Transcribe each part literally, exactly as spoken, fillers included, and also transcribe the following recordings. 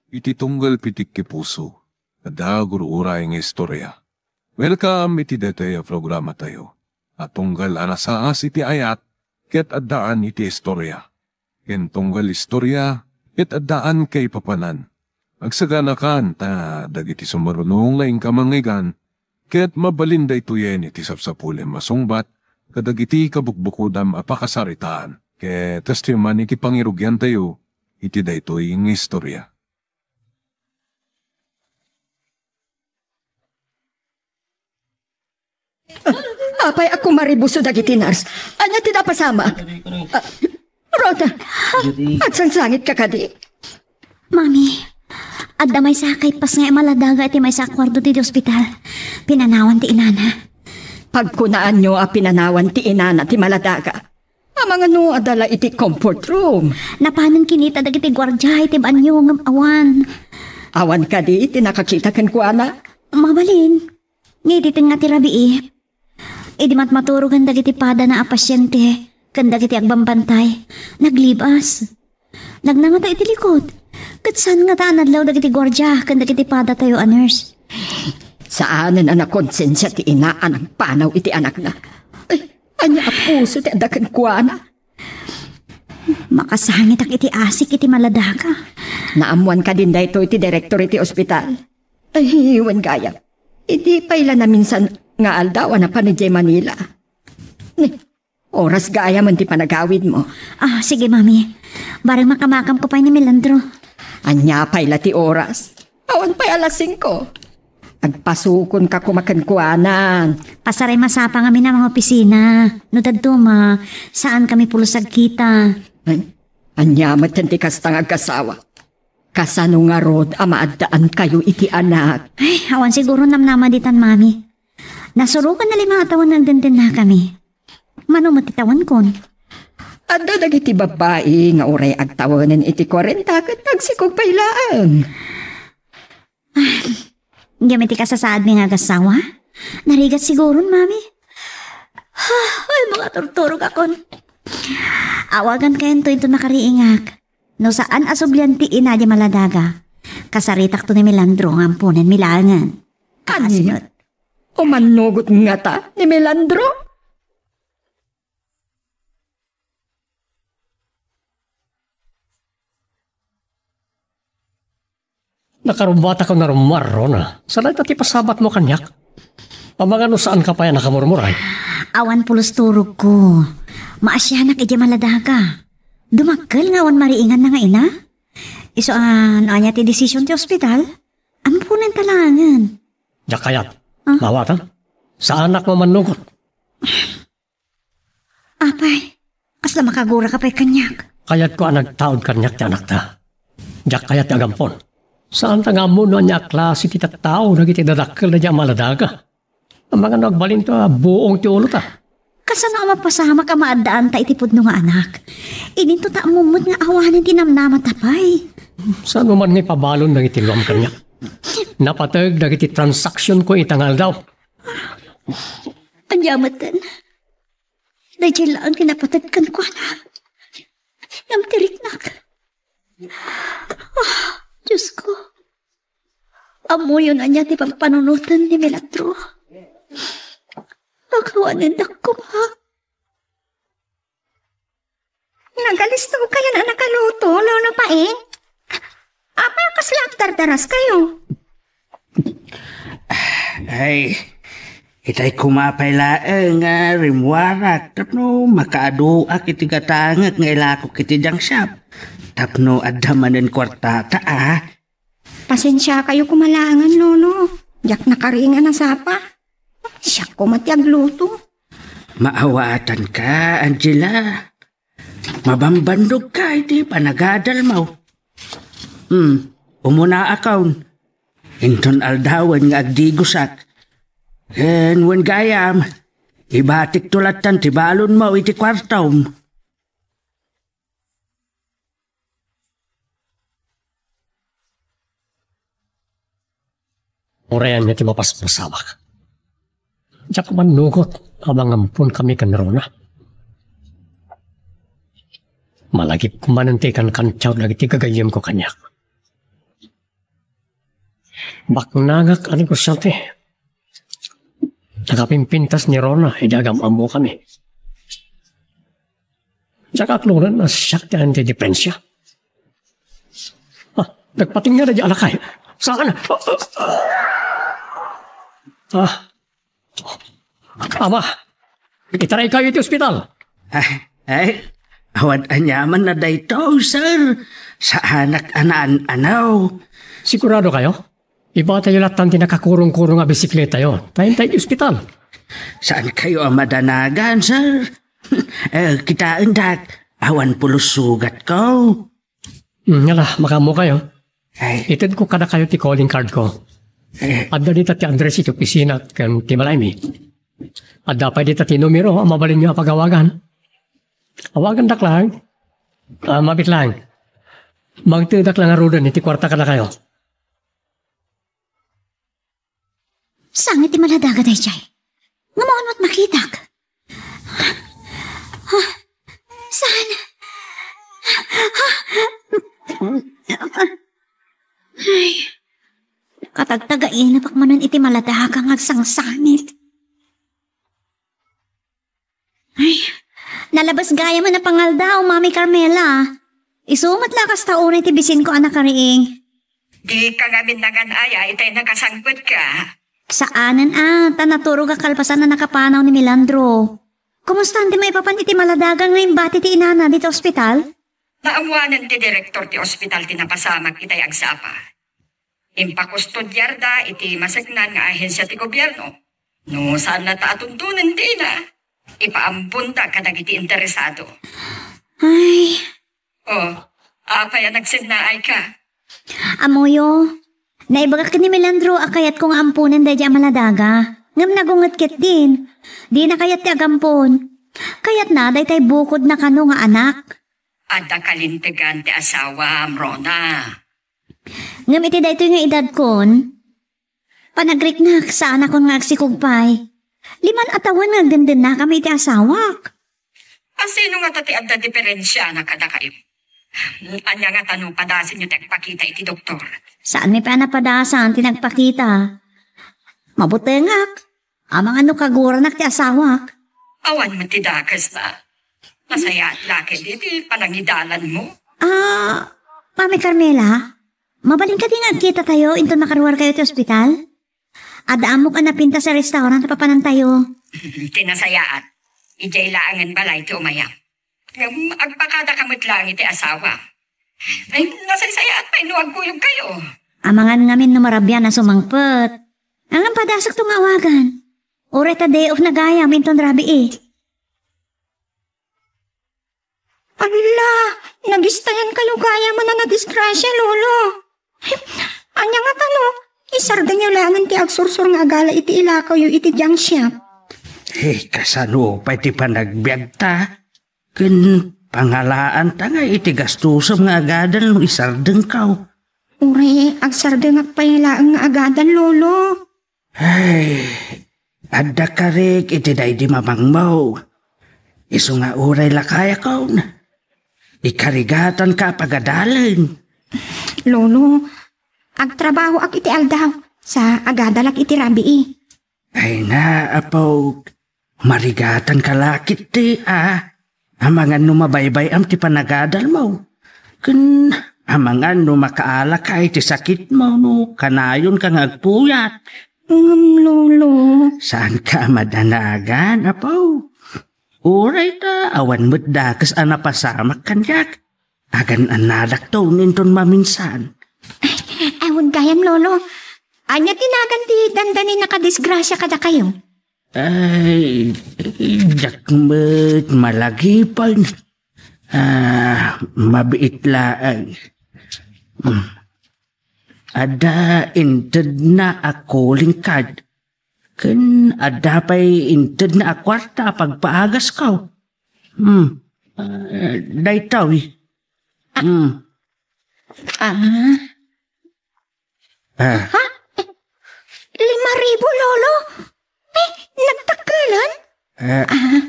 Iti tunggal pitik ti puso, adda gur-uray nga istorya. Welcome iti daytoy a programatayo a tunggal a nasaas iti ayat ket addaan iti istorya. Ken tunggal istorya ket addaan kaipapanan. Agsaganakan ta dagiti sumaruno nga inka mangngegana ket mabalin daytoyen iti sapsapulem a sungbat kadagiti kabukbukodam a pakasaritaan. Ket kastoy man iti pangirugiantayo iti daytoy nga istorya. Apay a kumaribuso dagiti nurse? Ania ti napasamak? Ah, Rhoda, agsangsangitka kadi? Mami, adda maysa a kaipas nga imaladaga iti maysa a kuarto ti ospital. Pinanawan ti inana. Pagkunaanyo a pinanawan ti inana ti maladaga. Amangan no adda la iti comfort room. Napanen kinita dagiti guardia iti banio ngem awan. Awan kadi ti nakakita kenkuana? Mabalin. Ngem iti tengnga ti rabii, idi matmaturogen dagiti padana a pasiente ken dagiti agbambantay, naglibas. Nagnangata iti likod. Ket saan ngata a nadlaw dagiti guardia ken dagiti padatayo a nurse? Saanen a nakonsensia ti ina a nangpanaw iti anakna. Ay, ania a puso ti adda kenkuana? Makasangitak iti asik iti maladaga. Naammoan kadin daytoy ti direktor iti ospital? Ay, wen gayam. Idi pay la naminsan nga aldaw a napan idiay Manila. Ni, oras gayamen ti panagawidmo. Ah, sige, Mami. Bareng makamakamko pay ni Melandro. Ania pay la ti oras? Awan pay alas singko. Agpasukonka koma kenkuana. Pasaray masapa ngamin a mangopisina. No dadduma, saankami pulos agkita. Ay, ania met ti kasta nga agasawa? Kasano ngarud a maaddaankayo iti anak? Ay, awan siguro namnama ditan, Mami. Nasurokan na lima a tawen nga agdendennakami. Mano met ti tawenkon? Adda dagiti babbai nga uray agtawenen iti kuarenta ket agsikog pay laeng. Ngem iti kasasaadmi nga agassawa, narigat siguron, Mami. Ay, makaturturogakon. Awagankayo inton makariingak. No saan a sublian ti ina diay maladaga, kasaritakto ni Melandro nga amponenmi laengen. Kaasi met. Umannugot ngata ni Melandro? Nakarubbatak a narummuar, Rona. Sa dayta ti pasabatmo kaniak? Amangan no saanka pay a nakamurmuray? Awan pulos turogko. Maasianak idiay maladaga. Dumakkel nga awan mariinganna nga ina. Isu a no ania ti desisyon ti ospital, amponenta laengen. Diak kayat. Ah? Mawatan? Saanak a mannugot. Apay, kasla makaguraka pay kaniak. Kayatko a nagtaud kaniak ti anakta. Diak kayat ti agampon. Saanta nga ammo no ania a klase ti tattao dagiti dadakkel daydiay a maladaga. Amangan no agbalinto a buong ti ulota. Kasano a mapasamak a maaddaanta iti pudno nga anak? Idinto ta ammom met nga awanen ti namnamata pay. Saan man nga ipabalon dagiti luam kaniak? Napateg dagiti transaksionko ita nga aldaw. Ania metten? Daydiay laeng ti napateg kenkuana. Namtiriknak. Ah, Diosko. Ammoyon ania ti pampanunoten ni Melandro? Pakawanendak koma. Nagalisto kayon a nakaluto, Lolo Paeng? Apay a kasla agdardaraskayo? Ay, itay koma pay laeng nga rimmuarak tapno makaaduak iti gatangek nga ilakok iti junk shop. Tapno adda manen kuartata, a. Pasensiakayo koma laengen, Lolo. Diak nakariing a nasapa. Siak koma ti agluto. Maawatanka, Angela. Mabambandogka iti panagadalmo. Hmm, umunaakon. Inton aldawen nga agdigosak. Ken wen gayam, ibatikto lattan ti balonmo iti kuartom. Uray ania ti mapaspasamak. Diak mannugot a mangamponkami ken Rona. Malagipko manen ti ikankantiaw dagiti gagayyemko kaniak. Baknangak a negosyante. Nakapimpintas ni Rona idi agam-ammokami. Diak aklongen a siak ti antidepensia. Ah, nagpatingngada diay alakay. Saan? Ah, Ama, itaraykayo iti ospital. Ay, ay, awan aniamanna daytoy, sir. Saanak a naan-anaw. Sigurado kayo? Ibatayo lattan ti nakakurong-kurong a bisikletayo. Ta intay iti ospital. Saan kayo a madanagan, sir? Eh, kitaendak, awan pulos sugatko. Hmm, ngala, makaammokayo. Ay. Itedko kadakayo ti calling cardko. Eh. Adda dita ti address iti opisina ken ti balaymi. Adda pay dita ti numero a mabalinyo a pagawagan. Awagandak lang. Ah, mabit lang. Mangtedak lang ngaruden iti kuarta kadakayo. Saan iti maladaga daydiay? Ngem awan met makitak. Ha? Saan? Ha? Ay, katagtagainepek manen iti maladaga nga agsangsangit. Ay, nalabes gayam a pangaldaw, Mami Carmela. Isu met la kasta unay ti bisinko a nakariing. Dika ngamin nangan-aya itay nakasangpetka. Saanen a, ta naturog a kalpasan a nakapanaw ni Melandro. Kumusta ti maipapan iti maladaga nga imbati ti inana dita ospital? Naammoanen ti direktor ti ospital ti napasamak itay agsapa. Impakustudiarda iti maseknan nga ahensia ti gobierno. No saanna ta atundonen ti ina, ipaambonda kadagiti interesado. Ay. Oh, apay a nagsennaayka? Ammoyo, naibagak ken ni Melandro a kayatko nga amponen daydiay a maladaga. Ngem nagunget ketdin. Dina kayat ti agampon. Kayatna daytay bukodna kano nga anak. Adda kalintegan ti asawam, Rona. Ngem iti daytoy nga edadkon, panagriknak, saanakon nga agsikog pay. Lima a tawen nga agdendennakami iti asawak. A, sino ngata ti adda diferensiana kadakayo? Ania ngata no padasenyo ti agpakita iti doktor? Saanmi pay a napadasan ti nagpakita. Mabutengak. Amangan no kaguranak ti asawak. Awan met ti dakesna. Nasayaat la ketdi ti panangidalanmo. Ah, Mami Carmela, mabalin kadi nga agkitatayo inton makaruarkayo ti ospital? Adda ammok a napintas a restaurant a papanantayo. Ti nasayaat, idiay laengen balay ti umayam. Ngem agpakadaka met laeng iti asawa. Ay, nasaysayaat pay no agkuyogkayo. Amangan ngamin no marabian a sumangpet. Ngem padasakto nga awagan. Uray ta day off na gayam inton rabii. Ala, nagistayan kayo gayam a nadisgrasya, Lolo. Ania ngata no, isardengyo laengen ti agsursur nga agala iti ilakawyo iti junk shop. Eh, kasano pay ti panagbiagta? Ken pangalaanta nga iti gastusem nga agadal no isardengkaw. Uray agsardengak pay laeng nga agadal, Lolo. Ay, adda karik iti daydi mamangmo. Isu nga uray lakayakon, ikarigatanka a pagadalen. Lolo, agtrabahoak iti aldaw, sa agadalak iti rabii. Ay na, apok, marigatanka la ketdi, a. Amangan no mabaybay-am ti panagadalmo. Ken amangan no makaalaka iti sakitmo no kanayonka nga agpuyat. Ngem, Lolo. Saanka a madanagan, apo. Uray ta awan met dakes a napasamak kaniak. Agan-annadakto inton maminsan. Awan gayam, Lolo. Ania ti nagan ti dandani nakadisgrasya kadakayo? Ay, diak met malagipon. Ah, mabiit laeng. Hmm. Adda intedna a calling card. Ken adda pay intedna a kuarta a pagpaagasko. Hmm. Ah, daytoy. Hmm. Ah. Ah. Ha? Lima ribu, Lolo? Eh, nagtakkelan? Ah. Ah,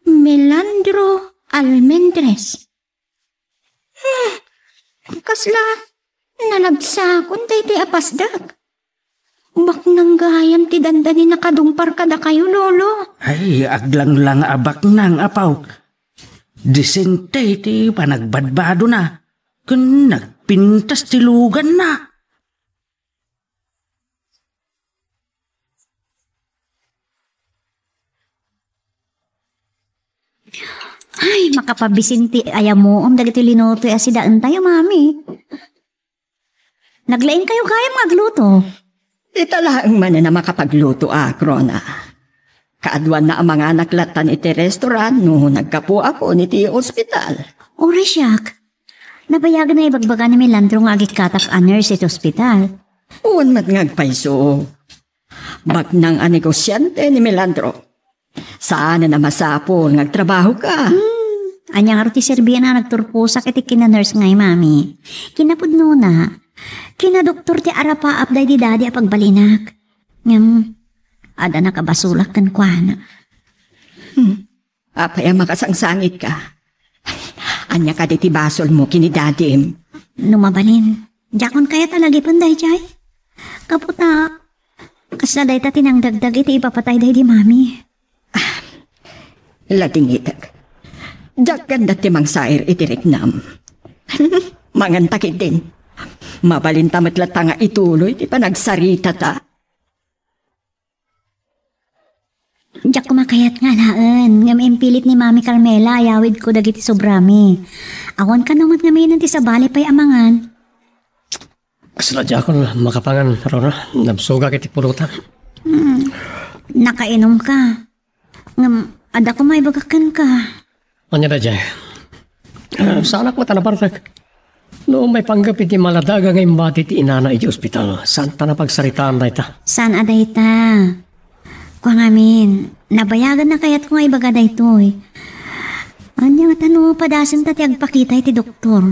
Melandro Almendres. Hmm, kasla nalagsakon daytoy a pasdak. Baknang gayam ti dandani nakadungpar kadakayo, Lolo. Ay, aglanglang a baknang, apo. Disente ti panagbadbadona. Ken nagpintas ti luganna. Ay, makapabisin ti ayamuom dagiti linutoy a sidaentayo, Mami. Naglaingkayo gayam nga agluto. Ita laeng manen a makapagluto a, Rona. Kaaduanna a manganak lattan iti restaurant no naggapuakon iti ospital. Uray siak. Nabayagen a ibagbaga ni Melandro nga agikkatak a nurse iti ospital. Wen met nga agpayso. Baknang a negosiante ni Melandro. Saanen a masapul nga agtrabahoka. Hmm, ania ngarud ti serbian a nagturposak iti kinanurse ngay, Mami? Kinapudnona, kinadoktor ti arapaap daydi dadi a pagbalinak. Ngem, adda nakabasolak kenkuana. Hmm. Apay a makasangsangitka? Ania kadi ti basolmo ken ni dadim? No mabalin, diakon kayat a lagipen daydiay. Gapu ta, kasla dayta ti nangdagdag iti ipapatay daydi Mami. Ladingitek. Diak ganda ti mangsair iti riknam. Manganta ketdin. Mabalinta met latta nga ituloy ti panagsaritata. Diak koma kayat nga alaen, ngem impilit ni Mami Carmela a yawidko dagiti sobrami. Awan kano met ngamin ti sabali pay a mangan. Kasla diakon makapangan, Rona. Nabsogak iti pulutan. Hmm. Nakainumka. Ngem, adda koma ibagak kenka. Ania daydiay? Ah, saanak met a napartek. No maipanggep iti maladaga nga imbati ti inana iti ospital, saanta a pagsaritaan dayta. Saan a dayta? Kua ngamin, nabayagen a kayatko nga ibaga daytoy. Ania ngata no padasenta ti agpakita iti doktor?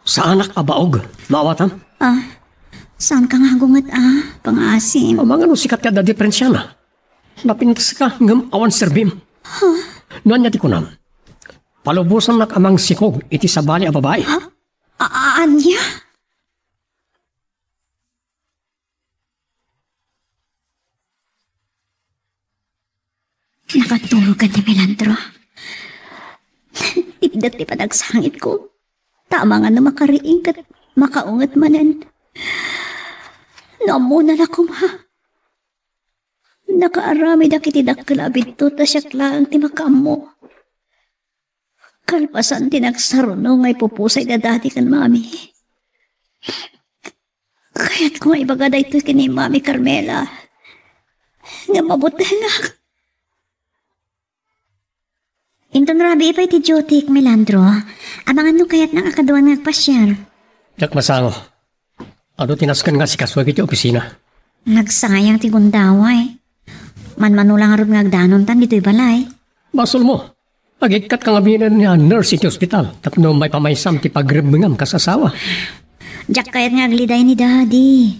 Saanak a baog. Maawatam? Ah, saanka nga agunget a, pangaasim? Amangan no sika ti adda diperensiana. Napintaska ngem awan serbim. Huh? No ania ti kunam? Palubosannak a mangsikog iti sabali a babai. Ha? A-, a-, ania? Nakatulog ni Melandro. Tipdek ti panagsangitko. Ta amangan no makariing ket makaunget manen. No ammona la koma. Nakaaramidak iti dakkel a biddut ta siak laeng ti makaammo. Kalpasan ti nagsaruno nga ipupusay da dadi ken mami. Kayatko nga ibaga daytoy ken ni Mami Carmela. Nga mabutengak. Inton rabii pay ti duty, Melandro, amangan no kayatnak a kaduan nga agpasiar. Diak masango. Adu ti nasken nga asikasuek iti opisina. Nagsayang ti gundaway. Manmano la ngarud nga agdanontan ditoy balay. Basolmo. Agikkatka ngaminen nga nurse iti ospital tapno maipamaysam ti pagrebbengam kas asawa. Diak kayat nga agliday ni Daddy.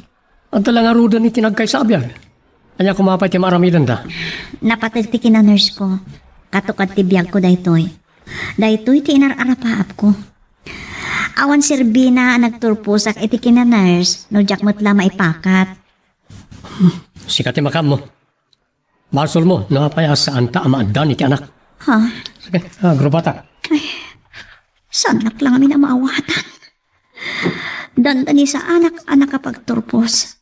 Adda la ngaruden iti nagkaysa a biag. Ania koma pay ti maaramidenda? Napateg ti kinanurse ko. Katukad ti biagko daytoy. Daytoy ti inar-arapaapko. Awan serbina a nagturposak iti kinanurse no diak met la maipakat. Sika ti makaammo. Basolmo no apay a saanta a maaddan iti anak. Ha? Sige, ah, agrubata. Ay, saannak la ngamin a maawatan. Dandani saanak a nakapagturpos.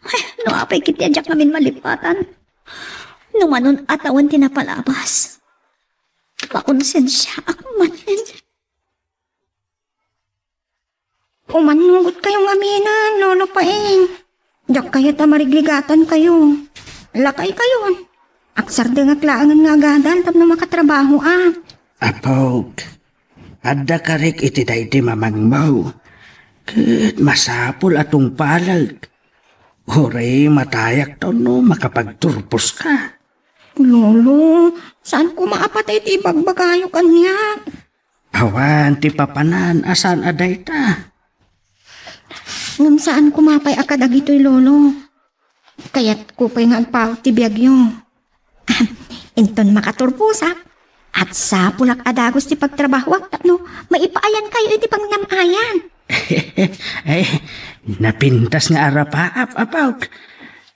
Ay, no apay ketdi a diak ngamin malipatan. No manon a tawen ti napalabas. Pakonsensiaak manen. Umannugot kayo ngaminen, Lolo Paeng. Diak kayat a marigligatan kayo. Lakay kayon. Agsardengak laengen nga agadal tapno makatrabahoak. Apok, adda karik iti daydi mamangmo. Ket masapul a tungpalek. Uray matayak ta no makapagturposka. Lolo, saan koma a patay ti ibagbagayo kaniak? Awan ti papanan a saan a dayta. Ngem saan koma pay a kadagitoy, Lolo. Kayatko pay nga agpaut ti biagyo. Inton makaturposak, agsapulak a dagus ti pagtrabahoak tapno maipaayankayo iti pangnam-ayan. Ay, napintas nga arapaap, apok.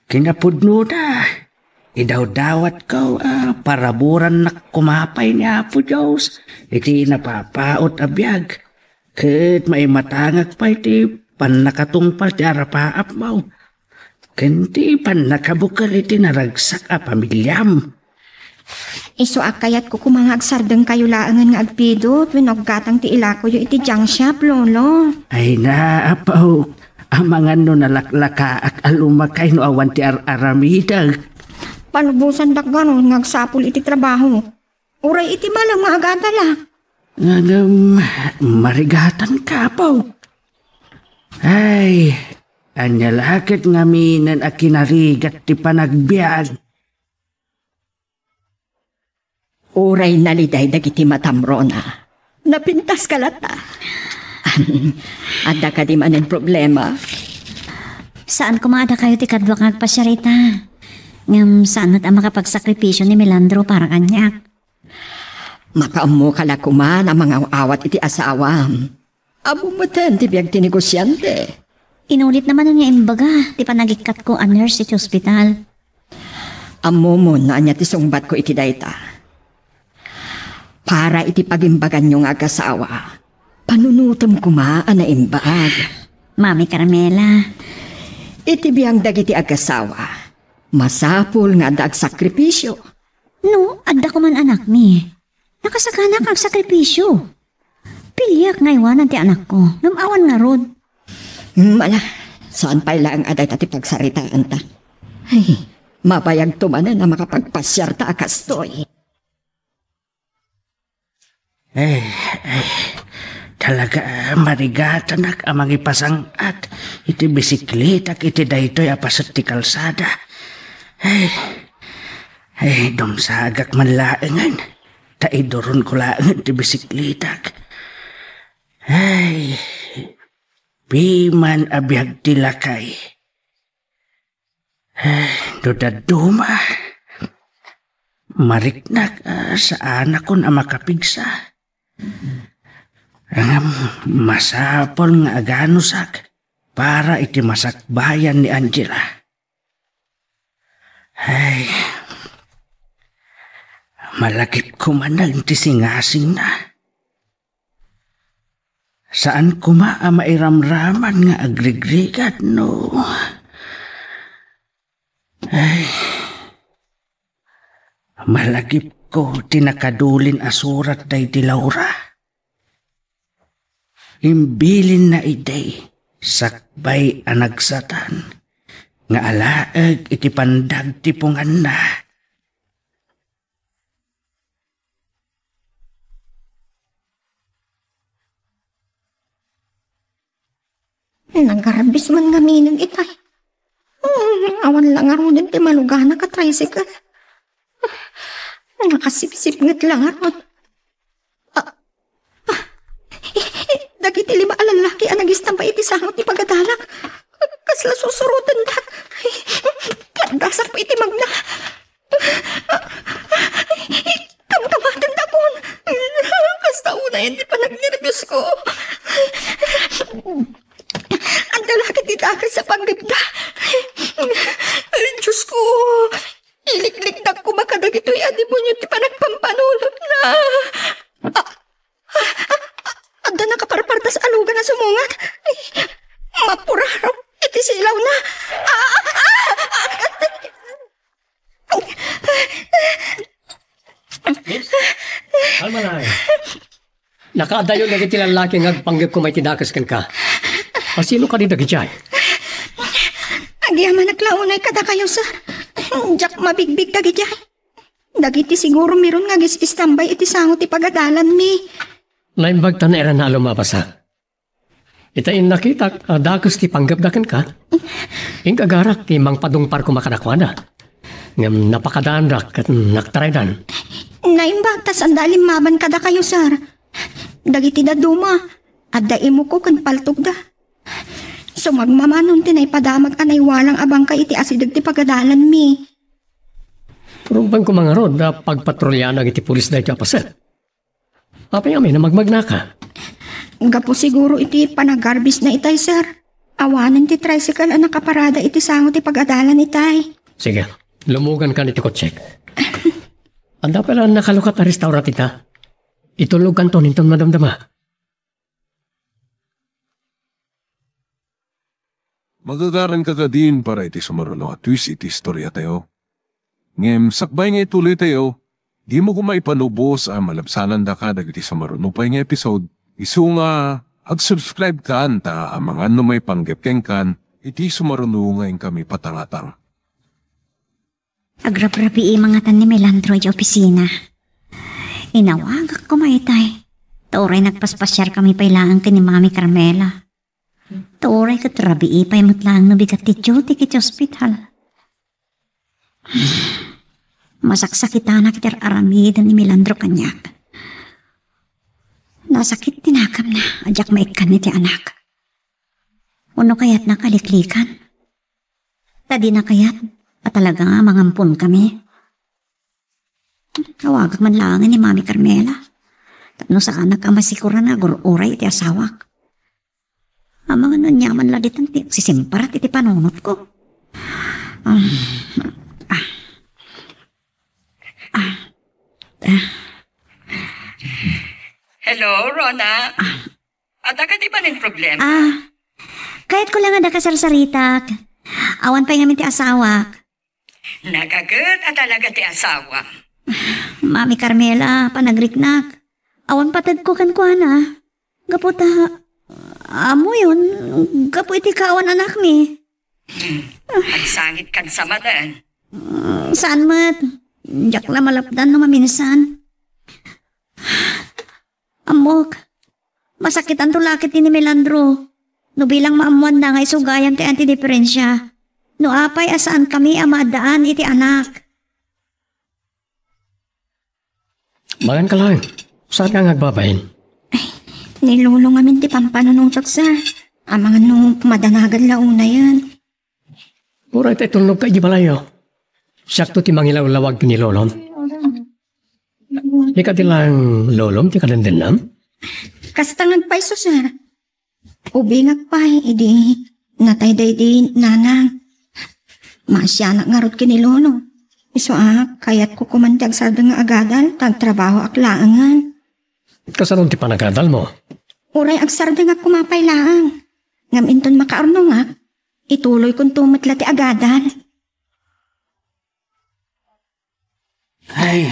Kinapudnona, idawdawatko a paraburannak koma pay ni Apo Dios iti napapaut a biag, ket maimatangak pay ti pannakatungpal ti arapaapmo ken ti pannakabukel iti naragsak a pamiliam. Isu a kayatko koma nga agsardengkayo laengen nga agpidut wenno aggatang ti ilakoyo iti junk shop, Lolo. Ay na, Apo, amangan no nalaklakaak a lumakay no awan ti ar-aramidek. Palubosandak garud nga agsapul iti trabaho. Uray iti malem nga agadalak. Ngem, marigatanka, Apo. Ay, ania la ket ngaminen a kinarigat ti panagbiag? Uray naliday dagiti matam, Rona. Napintaska latta. Adda kadi manen problema? Saan koma a dakayo ti kaduak nga agpasiarita. Ngem saan met a makapagsakripisio ni Melandro para kaniak. Makaammoka la koma a mangaw-awat iti asawam. Ammom met ti biag ti negosiante. Inulitna manen nga imbaga ti panagikkatko a nurse iti ospital. Ammomon no ania ti sungbatko iti dayta. Para iti pagimbaganyo nga agasawa, panunotem koma a naimbag. Mami Carmela. Iti biag dagiti agasawa, masapul nga adda agsakripisio. No, adda koman anakmi. Nakasakanak agsakripisio. Piliak nga aywanan ti anakko, ngem awan ngarud. Hmm, ala, saan pay laeng a dayta ti pagsaritaanta. Ay, mabayagto manen a makapagpasiarta a kastoy. Eh, eh, talaga, marigatanak a mangipasang-at iti bisikletak iti daytoy a paset ti kalsada. Eh, eh, dumsagak man laengen, ta iduronko laengen ti bisikletak. Ay, piman a biag ti lakay. Ay, no dadduma, mariknak a saanakon a makapigsa. Ngem masapul nga aganusak para iti masakbayan ni Angela. Ay, malagipko manen ti singasingna. Saan koma a mairamraman nga agrigrigat no. Ay, malagipko ti nakadulin a surat daydi Laura. Imbilinna idi sakbay a nagsatan nga alaeg iti pandag ti punganna. Nagarbis man ngamin itay. Hmm, awan la ngaruden ti maluganak a tricycle. Nakasipsipnget la ngarud. Ah, ah, dagiti lima a lallaki a nagistambay iti sango ti pagadalak. Kasla susurotendak. Kaddasak pay iti magna. Kamkamatendakon. Kasta unayen ti panagnerbios ko. Adda la ket ti dakes a panggepda. Dios ko, iliklikdak koma kadagitoy a demonio ti panagpampanulotna. Ah, ah, ah, adda nakaparpartas a lugan a sumungat. Mapuraro iti silawna. Ah, ah, ah, ah. Miss, kalma na. Nakaadayo dagiti lallaki nga agpanggep koma iti dakes kenka. Asino kadi dagidiay? Agyamanak la unay kadakayo, sir. Diak mabigbig dagidiay. Dagiti siguro meron nga agis-istambay iti sango ti pagadalanmi. Naimbag ta nairana a lumabasa. Ita innakitak a dakes ti panggepda kenka. Inkagarak ti mangpadungpar koma kadakuada. Ngem napakadaandak ket nagtaraydan. Naimbag ta sanda a limmaban kadakayo, sir. Dagiti dadduma, adda imuko ken paltogda. Sumagmamano ti naipadamag a naiwalang a bangkay iti asideg ti pagadalanmi. Rumbeng koma ngarud a pagpatrolyanak iti pulis daytoy a paset. Apay ngamin a magmagnaka? Gapu siguro iti panagarbisna itay, sir. Awanen ti tricycle a nakaparada iti sango ti pag-adalan, itay. Sige, lumugankan iti kotsek. Adda pay la nakalukat a restaurant ita. Itulogkanton inton madamdama. Magagaranka kadin para iti sumaruno a twist iti istoriatayo. Ngem sakbay nga ituloytayo, dimo koma ipanubos a malabsanandaka dagiti sumaruno pay nga episode, isu nga ag-subscribe kan ta amangan no maipanggep kenkan iti sumaruno nga inkami patangatang. Agrabrabii mangatan ni Melandro idiay opisina. Inawagak koma itay. Ta uray nagpaspasiarkami pay laeng ken ni Mami Carmela. Ta uray ket rabii pay met laeng no bigat ti duty iti ospital. Masaksakitanak iti ar-aramiden ni Melandro kaniak. Nasakit ti nakamna a diak maikkan iti anak. Wenno kayatnak a liklikan? Ta dina kayat a talaga nga mangamponkami. Awagak man laengen ni Mami Carmela tapno saanak a masikuran nga agur-uray iti asawak. Amangan no aniaman la ditan ti agsisimparat iti panunotko. Ah, ah, ah, ah. Hello, Rona. Ah. Adda kadi manen problema? Ah, kayatko la nga adda kasarsaritak. Awan pay ngamin ti asawak. Nagaget a talaga ti asawam. Mami Carmela, panagriknak. Awan patedko kenkuana. Gapu ta, ammoyon, gapu iti kaawan anakmi. Hmm. Agsangitkan sa manen. Mm, saan met. Diak la malapdan no maminsan. Ammok, masakitanto la ket ni Melandro. No bilang maammoanna nga isu gayam ti antidiferensia. No apay a saankami a maaddaan iti anak. Manganka laeng. Saanka nga agbabain? Ay, ni Lolo ngamin ti pampanunotak, sir. Amangan no madanagan la unayen. Uray ta itulnogka idiay balayyo. Siakto ti mangilawlawag ken ni Lolom. Di kadi laeng Lolom ti kadendennam? Kasta nga agpayso, sir. Ubingak pay idi natay daydi nanang. Maasianak ngarud ken ni Lolo. Isu a, kayatko koman ti agsardeng nga agadal, ta agtrabahoak laengen. Kasano ti panagadalmo? Uray agsardengak koma pay laeng. Ngem inton makaurnongak, ituloykonto met la ti agadal. Ay,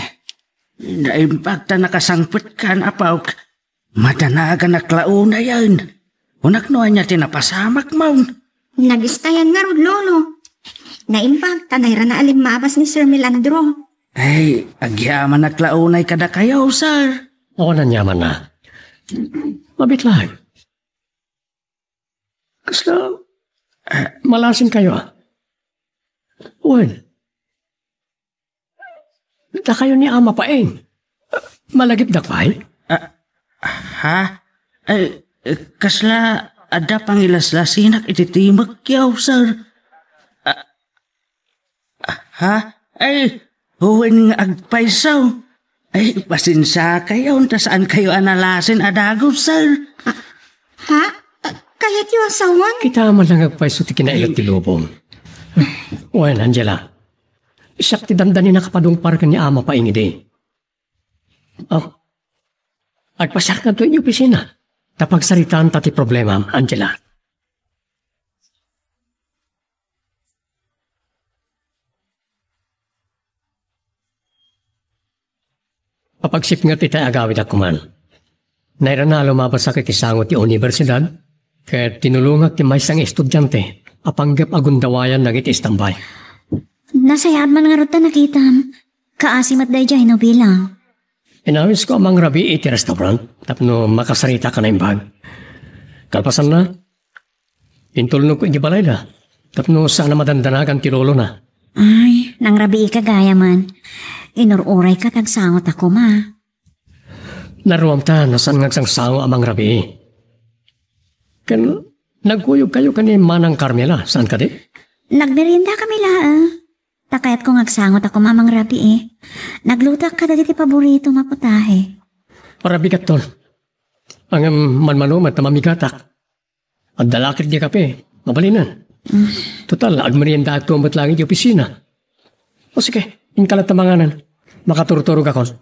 naimbag ta nakasangpetkan, apok. Madanaganak la unayen. Kunak no ania ti napasamak, Ma'am. Nagistayan ngarud, Lolo. Naimbag ta nairana a limmabas ni Sir Melandro. Ay, agyamanak la unay kadakayo, sir. Awan aniamanna. Mabiit laeng. Kasla, ah, malasinkayo, a? Wen, dakayo ni Ama Paeng. Malagipdak pay? Ah, ha? Ay, eh, kasla adda pangilaslasinak iti timekyo, sir. Ah, Ha? Ay, wen nga agpayso. Ay, pasensiakayo, ta saankayo a nalasin a dagus, sir. Ah, ha? Ah, kayatyo a sawen? Kita man lang agpayso ti kinailad ti lubong. Wen, Angela, siak ti dandani nakapadungpar ken ni Ama Paeng idi. Oh, agpasiarkanto idiay opisina. Ta pagsaritaanta ti problemam, Angela. Papagsipnget itay agawidak koman. Nairana a lumabasak iti sango ti universidad, ket tinulongak ti maysa nga estudiante a panggep a gundawayan dagiti istambay. Nasayaat man ngarud ta nakitam. Kaasi met daydiay no bilang. Inawisko a mangrabii iti restaurant tapno makasaritak a naimbag. Kalpasanna, intulnogko iti balayda tapno saan a madandanagan ti lolona. Ay, nangrabiika gayamen. Inur-urayka ta agsangotak koma. Naruamta no saan nga agsangsango a mangrabii. Ken nagkuyogkayo ken ni Manang Carmela, saan kadi? Nagmeriendakami laeng. Ta kayatko nga agsangotak koma a mangrabii. Naglutoak kadagiti paboritom a putahe. Para bigatton. Ngem manmano met ta mamigatak. Adda la ket di kape. Mabalinen. Total, agmeriendaakto met laeng iti opisina. O sige, inka latta manganen. Makaturturogakon.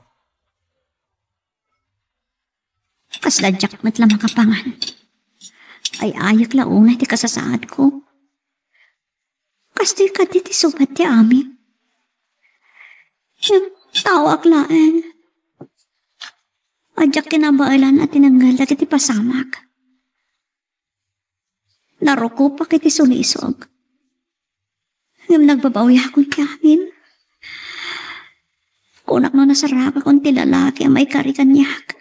Kasla diak met la makapangan. Ay-ayek la unay ti kasasaadko. Kastoy kadi ti subat ti amin. Ngem taoak laeng. Diak kinabaelan a tinengngel dagiti pasamak. Narukopak iti sulisog. Ngem nagbabawiakon ti amin. Kunak no nasaragakon ti lalaki a maikari kaniak.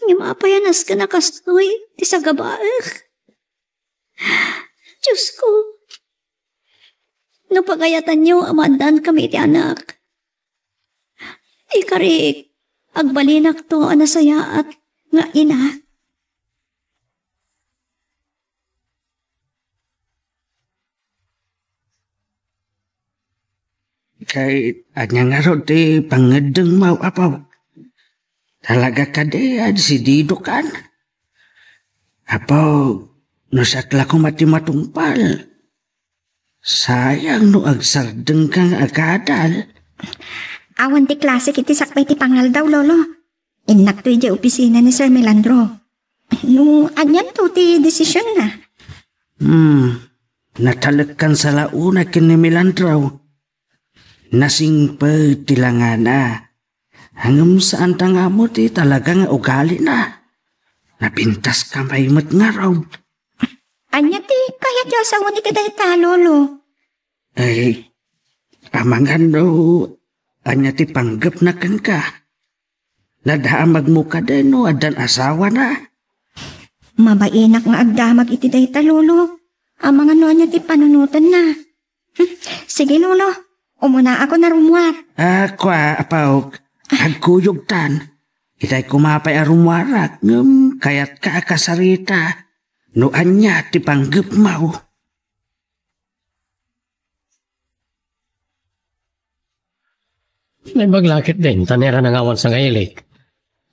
Ngem apay a nasken a kastoy ti sagabaek? Diosko, no pagayatanyo a maaddankami iti anak, ikarik, agbalinakto a nasayaat nga ina. Kay ania ngarud ti pangngeddengmo, Apo? Talaga kadi a desididokan? Apo, no siak la koma ti matungpal, sayang no agsardengka nga agadal. Awan ti klasik iti sakbay ti pangaldaw, Lolo. Innakto idiay opisina ni Sir Melandro. No, anianto ti desisionna? Hmm, natalekkan sa la unay ken ni Melandro. Nasingpet ti langana. Ngem saan ta nga ammo ti talaga nga ugalina. Napintaska pay met ngarud. Ania ti kayatyo a sawen iti dayta, Lolo? Ay, amangan no ania ti panggepna kenka. Nadamagmo kadi no addan asawana? Mabainak nga agdamag iti dayta, Lolo. Amangan no ania ti panunotenna. Hmm, sige, Lolo. Umunaakon a rummuar. Ah, kua, Apok. Agkuyogtan. Itay koma pay a rummuarak, ngem kayatka a kasarita no ania ti panggepmo. Naimbag la ketdin, ta nairana nga awan sangailik.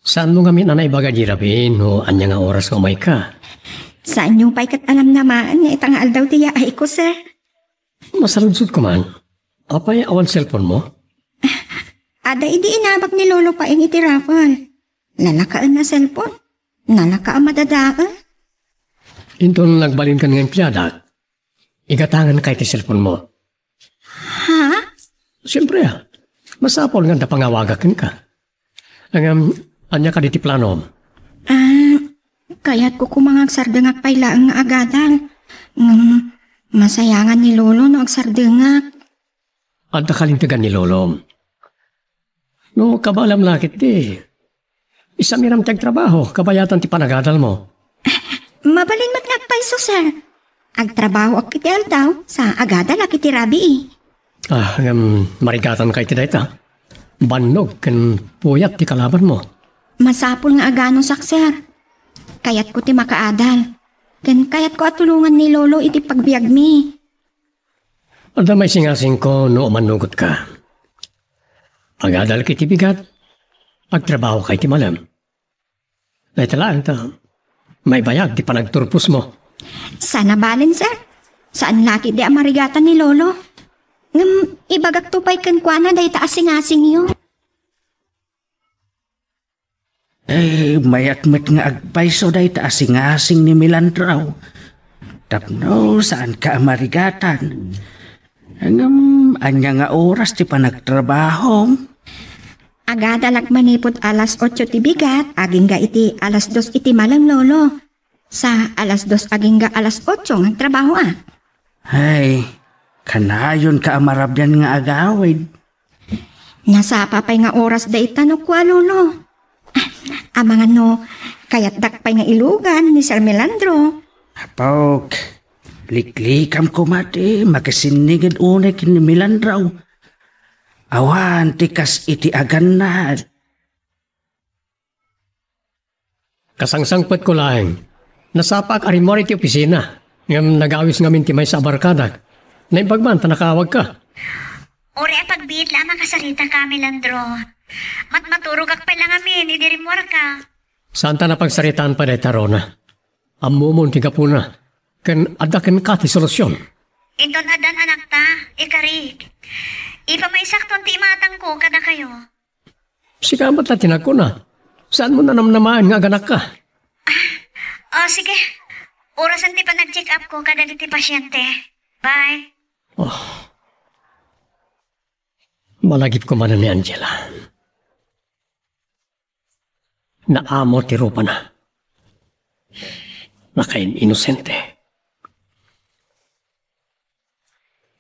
Saanmo ngamin a naibaga idi rabii no ania nga oras nga umayka? Saanyo pay ket a namnamaen nga ita nga aldaw ti yaayko, sir? Masaludsodko man. Apay awan cellphone-mo? Adda idi inabak ni Lolo Paeng iti raffle. Nalakaen a cellphone. Nalaka a madadael. Inton nagbalinkan nga empleadak, igatanganka iti cellphone-mo. Ha? Siempre, ah. Masapul nga adda pangawagak kenka. Ngem, ania kadi ti planom? Ah, kayatko koma nga agsardengak pay laeng nga agadal. Ngem, masayangan ni Lolo no agsardengak. Adda kalintegan ni Lolo. No, kabaelam la ketdi, isamiram ti agtrabaho, kabayatan ti panagadalmo. Mabalin met nga agpayso, sir. Agtrabahoak iti aldaw, sa agadalak iti rabii. Ah, ngem marigatanka iti dayta. Bannog ken puyat ti kalabanmo. Masapul nga aganusak, sir. Kayatko ti makaadal. Ken kayatko a tulongan ni Lolo iti pagbiagmi. Adda maisingasingko no umannugotka. Agadalka iti bigat, agtrabahoka iti malem. Dayta laeng ta, maibayag ti panagturposmo. Saan a balen, sir. Saan la ketdi a marigatan ni Lolo. Ngem, ibagakto pay kenkuana dayta a singasingyo. Eh, mayat met nga agpayso dayta a singasing ni Melandro. Tapno saanka a marigatan. Ngem, ania nga oras ti panagtrabahom? Agadalak manipud alas otso ti bigat, agingga iti alas dos iti malem, Lolo. Sa alas dos agingga alas otso nga agtrabahoak. Ay, kanayonka a marabian nga agawid. Nasapa pay nga oras dayta no kua, Lolo. Ah, amangan no, kayatdak pay nga ilugan ni Sir Melandro. Apok, liklikam koma ti makisinniged unay ken ni Melandro. Awan ti kas iti agannad. Kasangsangpetko laeng. Nasapaak a rimmuar iti opisina, ngem nagawis ngamin ti maysa a barkadak. Naimbag man ta nakaawagka. Uray a pagbiit la a makasaritaka, Melandro. Matmaturogak pay la ngamin idi rimmuarka. Saanta a pagsaritaan pay dayta, Rona. Ammomon ti gapuna. ken adda kenka ti solusion. Inton addan anakta, ikarik. Ipamaysakton ti imatangko kadakayo. Sika met la ti nagkuna. Saanmo nanamnamaen nga aganakka? Ah, oh, sige. Orasen ti panag-check-up ko kadagiti pasyente. Bye. Oh. Malagipko manen ni Angela. Naammo ti rupana. Nakain-inosente.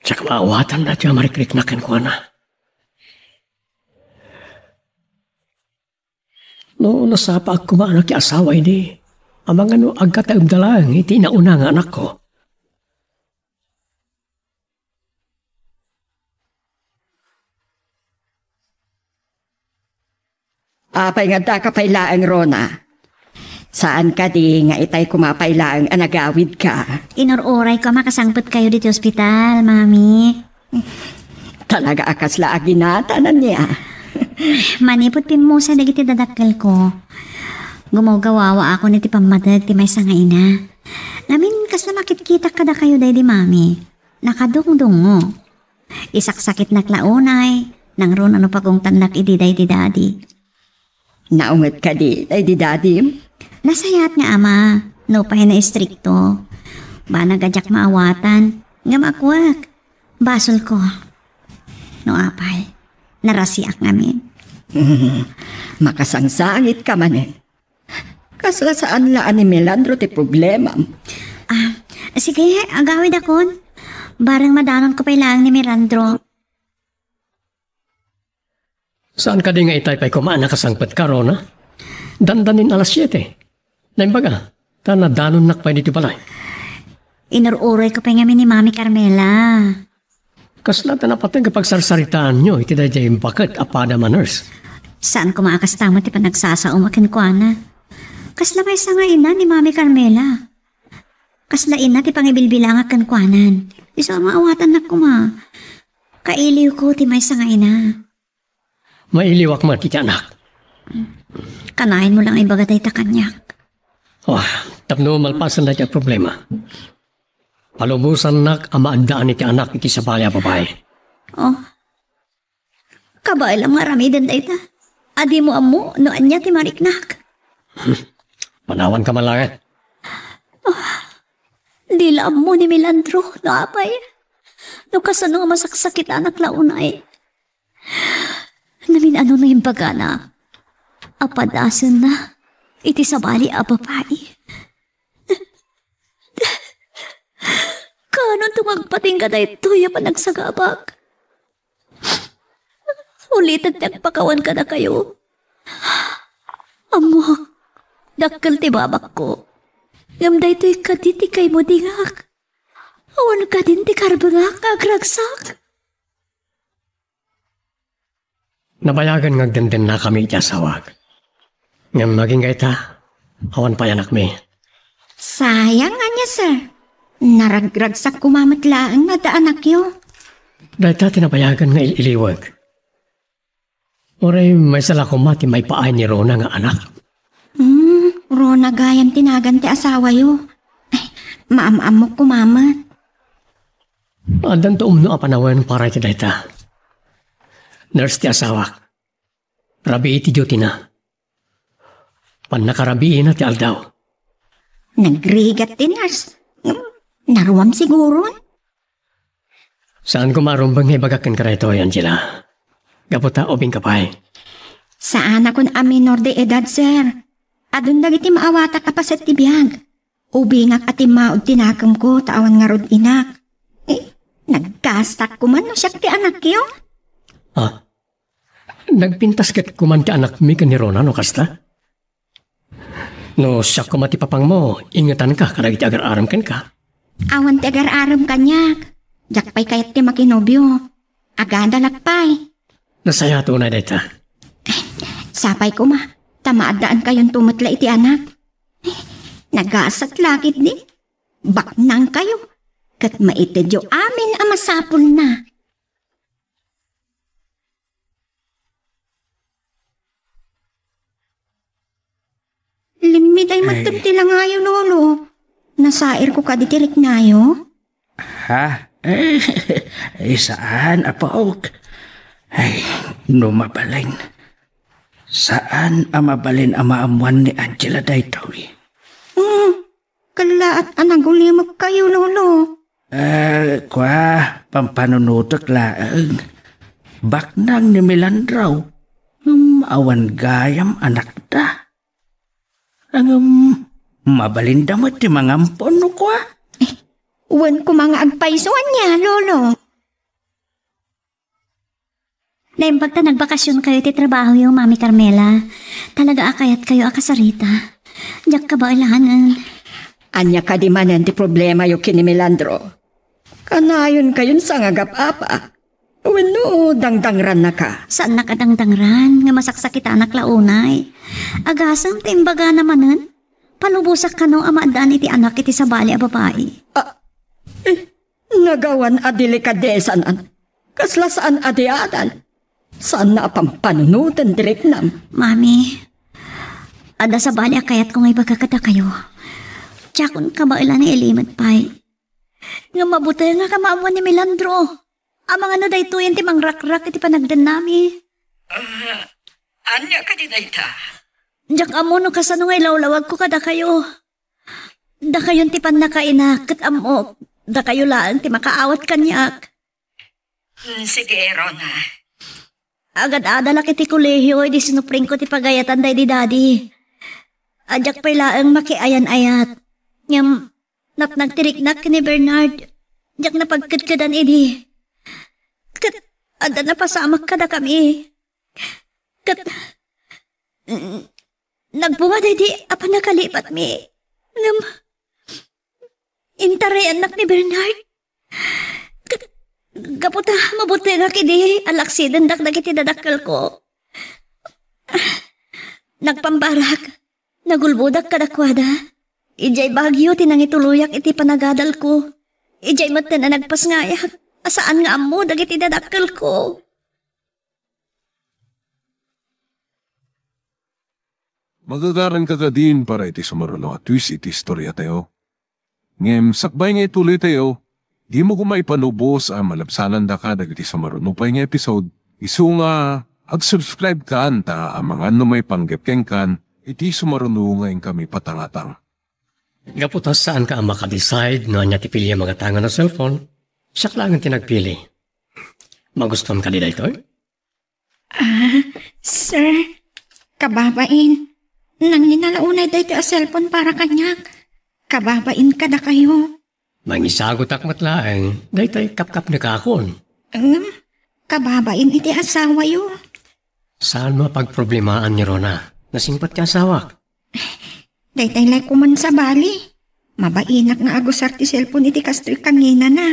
Diak maawatan daytoy a marikriknak kenkuana. No nasapaak koma a nakiasawa idi, amangan no agkataemda laeng iti inauna nga anakko. Apay nga addaka pay laeng, Rona? Saan kadi nga itay koma pay laeng a nagawidka? Inur-urayko a makasangpetkayo ditoy ospital, Mami. Talaga a kasla a ginatan ania? Manipud pimmusa dagiti dadakkelko, gumawgawawaakon iti pammateg ti maysa nga ina. Ngamin, kasla makitkitak kadakayo daydi, Mami. Nakadungdungngo. Isaksakitnak la unay, nangruna no pagungtannak idi daydi dadi. Naunget kadi daydi dadim? Nasayaat nga ama, nupay naistrikto. Banag a diak maawatan, ngem agkuak, basolko. No apay, narasiak ngamin. Makasangsangitka manen. Kasla saan la a ni Melandro ti problemam. Ah, sige, agawidakon. Bareng madanonko pay laeng ni Melandro. Saan kadi nga itay pay koma a nakasangpetka, Rona? Dandanin alas siete. Naimbag a, ta nadanonnak pay ditoy balay. Inur-urayko pay ngamin ni Mami Carmela. Kasla ta napateg a pagsarsaritaanyo iti daydiay baket a padam a nurse. Saan koma a kasta met ti panagsasaom a kenkuana. Kasla maysa nga ina ni Mami Carmela. Kasla ina ti pangibilbilangak kenkuanan. Isu a maawatannak koma. Kailiwko ti maysa nga ina. Mailiwak met iti anak. Kanayon mo lang ibaga dayta kaniak. Oh, tapno malpasen dayta a problema. Palubosannak a maaddaan iti anak iti sabali a babai. Oh. Kabaelam nga aramiden dayta. A dimo ammo no ania ti mariknak. Panawanka man laeng. Oh, di la ammo ni Melandro no apay. No kasano nga masaksakitanak la unay. Namin-ano no imbagana a padasenna iti sabali a babai. Kaanonto nga agpatingga daytoy a panagsagabak? Ulitek ti agpakawan kadakayo. Ammoak, dakkel ti babakko. Ngem daytoy kadi ti kaimudingak. Awan kadin ti karbengak nga agragsak. Nabayagen nga agdendennakami iti asawak. Ngem agingga ita, awan pay anakmi. Sayang ania, sir. Naragragsak koma met laeng nga adda anakyo. Dayta ti nabayagen nga il-iliwek. Uray maysa la koma ti maipaay ni Rona nga anak. Hmm, Rona gayam ti nagan ti asawayo. Ay, maam-ammok koma met. Addanto umno a panawen para iti dayta. Nurse ti asawak. Rabii ti duty-na. Pannakarabiina ti aldaw. Nagrigat ti nurse. Naruam siguron? Saan koma a rumbeng nga ibagak kenka daytoy, Angela. Gapu ta ubingka pay. Saanakon a minor de edad, sir. Adun dagiti maawatak a paset ti biag. Ubingak a timmaud ti nakemko ta awan ngarud inak. Eh, nagkastak koma no siak ti anakyo? Ah, nagpintas ket koma ti anakmi ken ni Rona no kasta? No siak koma ti papangmo, ingetanka kadagiti agar-arem kenka. Awan ti agar-arem kaniak. Diak pay kayat ti makinobio. Agadalak pay. Nasayaat unay dayta. Sapay koma, ta maaddaankayon met la iti anak. Nagasat la ketdi. Baknangkayo. Ket maitedyo amin a masapulna. Limmiday met ti langayo, Lolo. Nasairko kadi ti riknayo? Ha? Eh, saan, Apok. Ay, no mabalin. Saan a mabalin a maammuan ni Angela daytoy? Hmm, kallaat a nagulimekkayo, Lolo. Eh, kua, pampanunotek laeng. Baknang ni Melandro. Hmm, awan gayam anakda. Ngem, mabalinda met ti mangampon no kua. Wen koma nga agpayso ania, Lolo. Naimbag ta nagbakasionkayo iti trabahoyo, Mami Carmela. Talaga a kayatkayo a kasarita. Diak kabaelan. Ania kadi manen ti problemayo ken ni Melandro? Kanayonkayon sangagap-apa? Wenno dangdangrannaka? Saannak a dangdangran nga masaksakitanak la unay. Agasem ta imbagana manen, palubosak kano a maaddaan iti anak iti sabali a babai. Ah, eh, nagawan a delikadesanan. Kasla saan a di adal. Saanna a pampanunoten ti riknam. Mami, adda sabali a kayatko nga ibaga kadakayo. Diakon kabaelan nga ilimed pay. Ngem mabutengak a maammuan ni Melandro. Amangan no daytoyen ti mangrakrak iti panagdennami. Ah, ania kadi dayta? Diak ammo no kasano nga ilawlawagko kadakayo. Dakayon ti pannakainak ket ammok, dakayo laeng ti makaawat kaniak. Hmm, sige, Rona. Agad-adalak iti kolehio idi sinupringko ti pagayatan daydi Daddy. Diak pay laeng makiayan-ayat. Ngem, natnag ti riknak ken ni Bernard. Diak napagkedkedan idi. Ket adda napasamak kadakami. Ket, mm, nagbunga daydi a pannakalipatmi. Ngem, intarayannak ni Bernard. Ket gapu ta mabutengak idi a laksidendak dagiti dadakkelko. Nagpambarak, nagulbodak kadakuada. Idiay Baguio ti nangituloyak iti panagadalko. Idiay metten a nagpasngayak a saan nga ammo dagiti dadakkelko. Magagaranka kadin para iti sumaruno a twist iti istoriatayo. Ngem sakbay nga ituloytayo, dimo koma ipanubos a malabsanandaka dagiti sumaruno pay nga episode, isu nga ag-subscribe kan ta amangan no maipanggep kenkan iti sumaruno nga inkami patangatang. Gapu ta saanka a makadecide no ania ti piliam a gatangen a cellphone, siak laengen ti nagpili. Magustuam kadi daytoy? Ah, sir, kababain. Nangina la unay daytoy a cellphone para kaniak. Kababain kadakayo. Mangisagutak met laeng, daytoy kapkapnekakon. Em, kababain iti asawayo. Saanmo a pagproblemaan ni Rona. Nasingpet ti asawak. Daytay lay koman sabali. Mabainak nga agusar ti cellphone iti kastoy kanginana.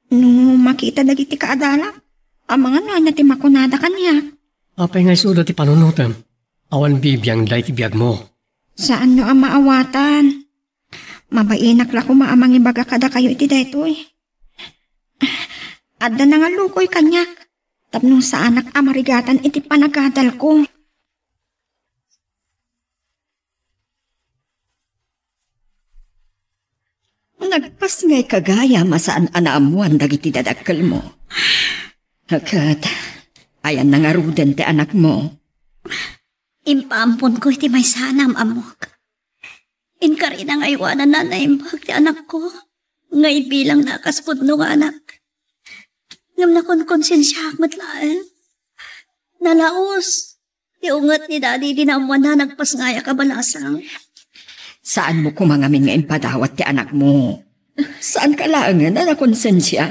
No makita dagiti kaadalak, amangan no ania ti makunada kaniak. Apay nga isuda ti panunotem? Awan bibiangda iti biagmo. Saanyo a maawatan. Mabainak la koma a mangibaga kadakayo iti daytoy. Adda nangallukoy kaniak tapno saanak a marigatan iti panagadalko. Nagpasngayka gayam a saan a naammoan dagiti dadakkelmo. Ket, ayanna ngaruden ti anakmo? Impaamponko iti maysa a naam-ammok. Inkarina nga aywananna a naimbag ti anakko nga ibilangna a kas pudno nga anak. Ngem nakonkonsensiaak met laeng. Nalaus ti unget ni Daddy idi naammoanna a nagpasngayak a balasang. Saanmo koma ngamin nga impadawat ti anakmo. Saanka laengen a nakonsensia?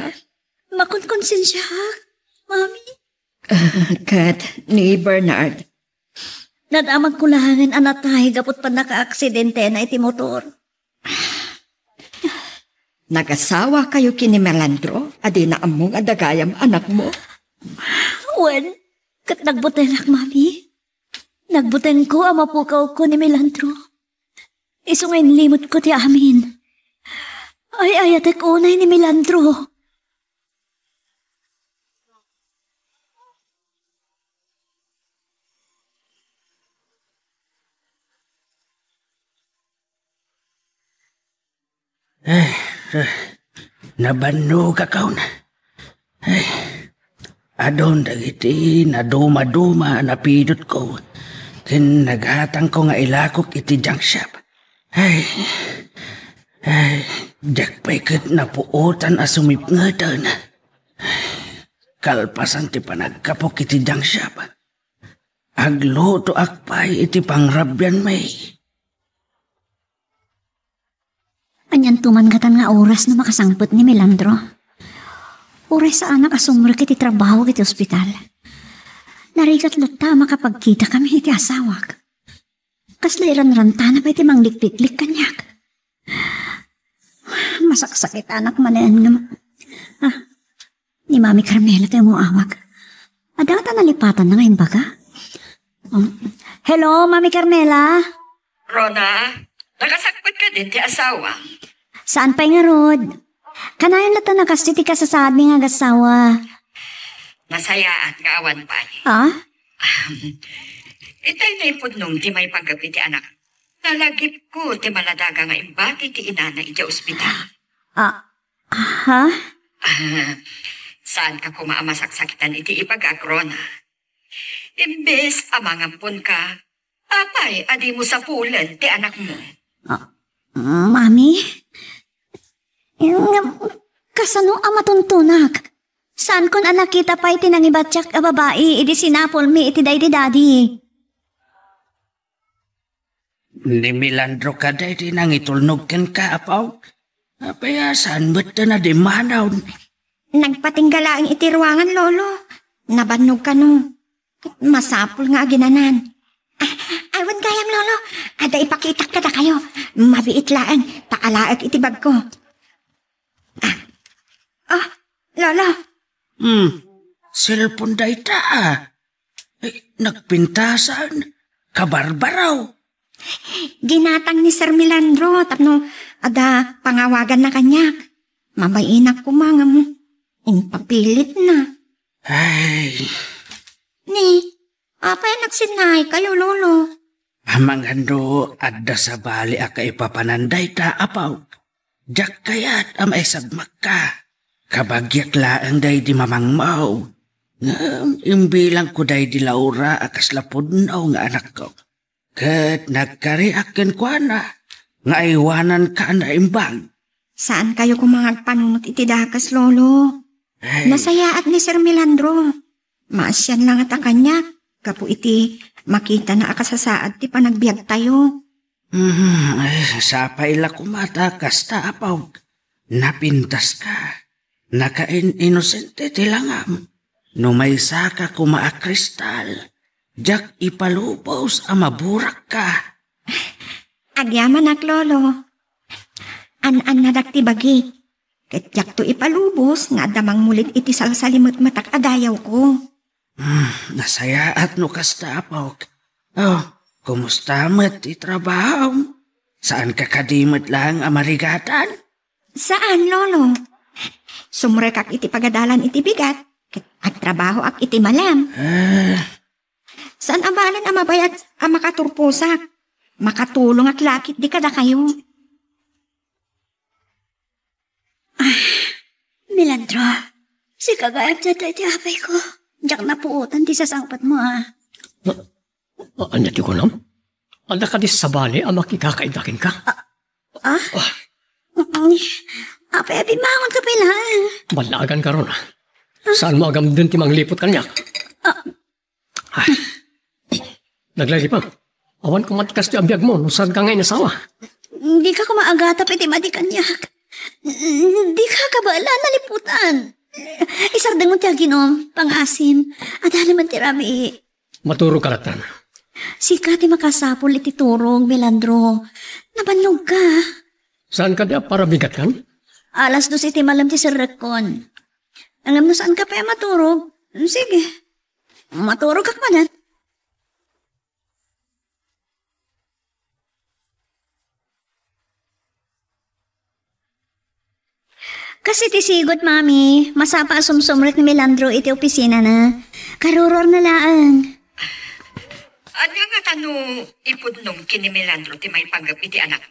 Makonkonsensiaak, Mami. Ket ni Bernard? Nadamagko laengen a natay gapu ti pannakaaksidentena iti motor. Nagasawakayo ken ni Melandro a dina ammo nga adda gayam anakmo? Wen, ket nagbutengak, Mami. Nagbutengko a mapukawko ni Melandro. Isu nga inlimedko ti amin. Ay-ayatek unay ni Melandro. Ay, ay, nabannogakon. Ay, adun dagiti nadumaduma a napidutko ken nagatangko nga ilakok iti junk shop. Ay, ay, diak pay ket napuotan a sumipngeten. Kalpasan ti panagkapok iti junk shop, aglutoak pay iti pangrabian, May. Anianto man ngatan nga oras no makasangpet ni Melandro? Uray saanak a sumrek iti trabaho iti ospital. Narigat latta a makapagkitakami iti asawak. Kasla iranrantana pay ti manglikliklik kaniak. Masaksakitanak manen nga ma-, ah, ni Mami Carmela tayo mo awag. Adda ta nalipatanna nga imbaga. Um, hello, Mami Carmela? Rona, nakasangpet kadin ti asawa? Saan pay ngarud? Kanayon latta a kas ti kasasaadmi nga agassawa. Nasayaat nga awan pay. Ah? Itay naipudnong ti maipanggep iti anak. Nalagipko ti maladaga nga imbati ti inana iti ospital. Ah, ha? Ah, saanka koma a masaksakitan iti ibagak, Rona. Imbes a mangamponka, apay a dimo sapulen ti anakmo? Ah, Mami? Ngem, kasano a matuntunak? Saankon a nakita pay ti nangibatiak a babai idi sinapulmi iti daydi dadi. Ni Melandro kadi ti nangitulnog kenka, Apo? Apay a saan met a nadimmanaw? Nagpatingga laeng iti ruangan, Lolo. Nabannog kano. Masapul nga aginanan. Ah, awan gayam, Lolo. Adda ipakitak kadakayo. Mabiit laeng, ta alaek iti bagko. Ah. Oh, Lolo. Hmm, cellphone dayta, ah. Eh, nagpintasan, kabarbaraw. Ginatang ni Sir Melandro tapno adda pangawaganna kaniak. Mabayinak koma ngem impapilitna. Ay. Ni, apay a nagsinnakayo, Lolo? Amangan no adda sabali a kaipapanan dayta, Apo. Diak kayat a maisagmakka. Kabagiak laeng daydi mamangmaw. Ngem imbilangko daydi Laura a kasla pudno nga anakko. Ket nagkariak kenkuana nga aywananka a naimbag. Saankayo koma nga agpanunot iti dakes, Lolo. Ay. Nasayaat ni Sir Melandro. Maasian la ngata kaniak gapu iti makitana a kasasaad ti panagbiagtayo. Hmm, ay, sapay la koma ta kasta, Apo. Napintaska. Nakain-inosente ti langam. No maysaka koma a kristal, diak ipalubos a maburakka. Agyamanak, Lolo. An-annadak ti bagi. Ket diakto ipalubos nga adda mangmulit iti salsalimetmetak a dayawko. Hmm, nasayaat no kasta, Apok. Oh, kumusta met ti trabaho? Saanka kadi met laeng a marigatan? Saan, Lolo. Sumrekak iti pagadalan iti bigat, ket agtrabahoak iti malem. Ah. Saan a balen a mabayag a makaturposak. Makatulongak la ketdi kadakayo. Ah, Melandro, sika gayam ti adda iti apayko. Diak napuotan ti sasangpetmo, ah. Ah, ania ti kunam? Adda kadi sabali a makikakaidda kenka? Ah? Mm, apay a bimmangonka pay laeng? Ballaaganka, Rona. Saanmo a gamden ti mangliput kaniak? Ah. Ah. Naglalipam. Awan koma ti kastoy a biagmo no saanka nga inasawa. Dika koma agatap iti madi kaniak. Dika kabaelan a liputan. Isardengmo ti aginom, pangasim. Adda met ti rabii. Maturogka latta. Sika ti makasapul iti turog, Melandro. Nabannogka. Saan kadi a parabigatkan? Alas dos iti malem ti serrekkon. Ngem no saanka pay a maturog, sige. Maturogak manen. Kas iti sigud, Mami, masapa a sumsumrek ni Melandro iti opisinana. Karuruarna laeng. Ania ngata no ipudnom ken ni Melandro ti maipanggep iti anak?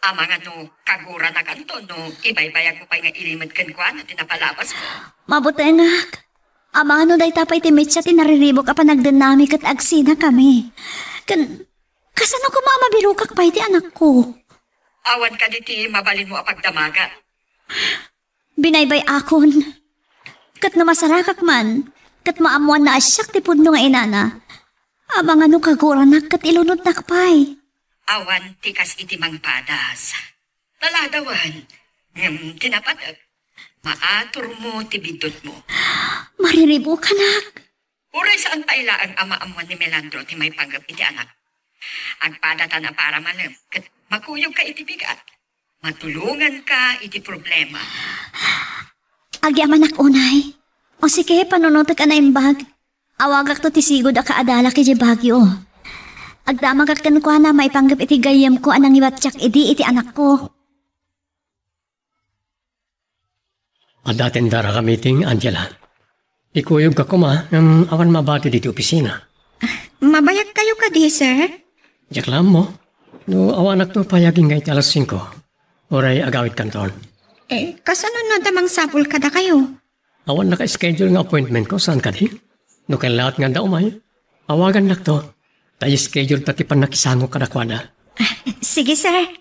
Amangan no kaguranakanto no ibaybayagmo pay nga ilimed kenkuana ti napalabasmo. Mabutengak. Amangan no dayta pay ti mitsa ti nariribuk a panagdennami ket agsinakami. Ken, kasano koma a mabirokak pay ti anakko? Awan kadi ti mabalinmo a pagdamagan? Binaybay-akon. Ket no masarakak man, ket maammoanna a siak ti pudno nga inana, amangan no kaguranak ket ilunodnak pay. Awan ti kas iti mangpadas. Taladawan, ngem ti napatek, maaturmo ti biddutmo. Mariribukanak. Uray saan pay laeng a maammuan ni Melandro ti maipanggep iti anak. Agpadatan a para malem ket makuyogka iti bigat. Matulonganka iti problema. Agyamanak unay. O sige, panunotek a naimbag. Awagakto ti sigud a kaadalak idiay Baguio. Agdamagak kenkuana maipanggep iti gayyemko a nangiwattiak idi iti anakko. Adda tendara ka meeting, Angela. Ikuyogka koma, ngem awan mabati ditoy opisina. Mabayagkayo kadi, sir? Diak la ammo. No awanakto pay agingga iti alas singko, uray agawidkanton. Eh, kasano no adda mangsapul kadakayo? Awan naka-schedule nga appointmentko, saan kadi? No kellaat nga adda umay, awagannakto. Ta i-schedule ta ti pannakisangok kadakuada. Ah, sige, sir.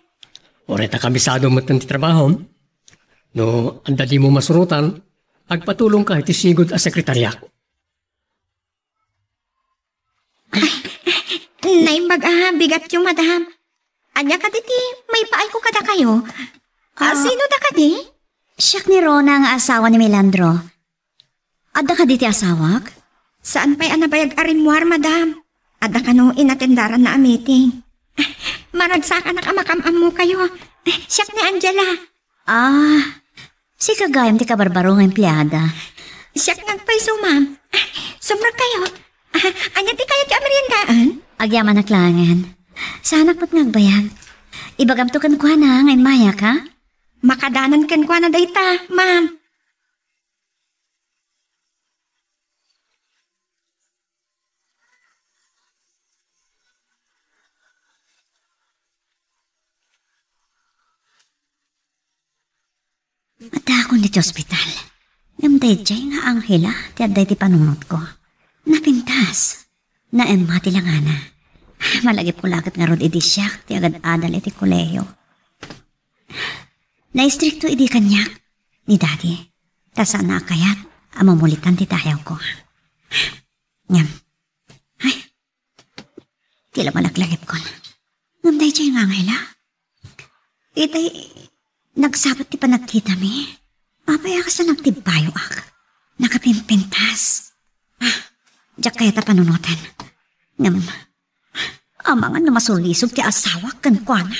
Uray ta kabisado metten ti trabahom. No adda dimo masurotan, agpatulongka iti sigud a sekretariak. Naimbag a bigatyo, madam. Ania kadi ti maipaayko kadakayo? Ah, sino da kadi? Siak ni Rona nga asawa ni Melandro. Adda kadi ti asawak? Saan pay a nabayag a rimmuar, madam. Adda kano inatendaranna a meeting. Maragsakanak a makam-ammokayo. Siak ni Angela. Ah, sika gayam ti kabarbaro nga empleada. Siak nga agpayso, ma'am. Sumrekkayo. Ania ti kayatyo a meriendaan? Agyamanak laengen. Saanak met nga agbayag. Ibagamto kenkuana nga immayak, ha? Makadanan kenkuana dayta, ma'am. Addaakon iti ospital. Ngem daydiay nga Angela ti adda iti panunotko. Napintas. Naemma ti langana. Malagipko la ket ngarud idi siak ti agad-adal iti kolehio. Naistrikto idi kaniak ni Daddy. Ta saanna a kayat a mamulitan ti dayawko. Ngem, ay, ti la malaglagipkon. Ngem daydiay nga Angela. Itay, nagsabet ti panagkitami. Apay a kasla nagtibbayoak? Nakapimpintas. Ah, diak kayat a panunoten. Ngem, amangan no masulisog ti asawak kenkuana.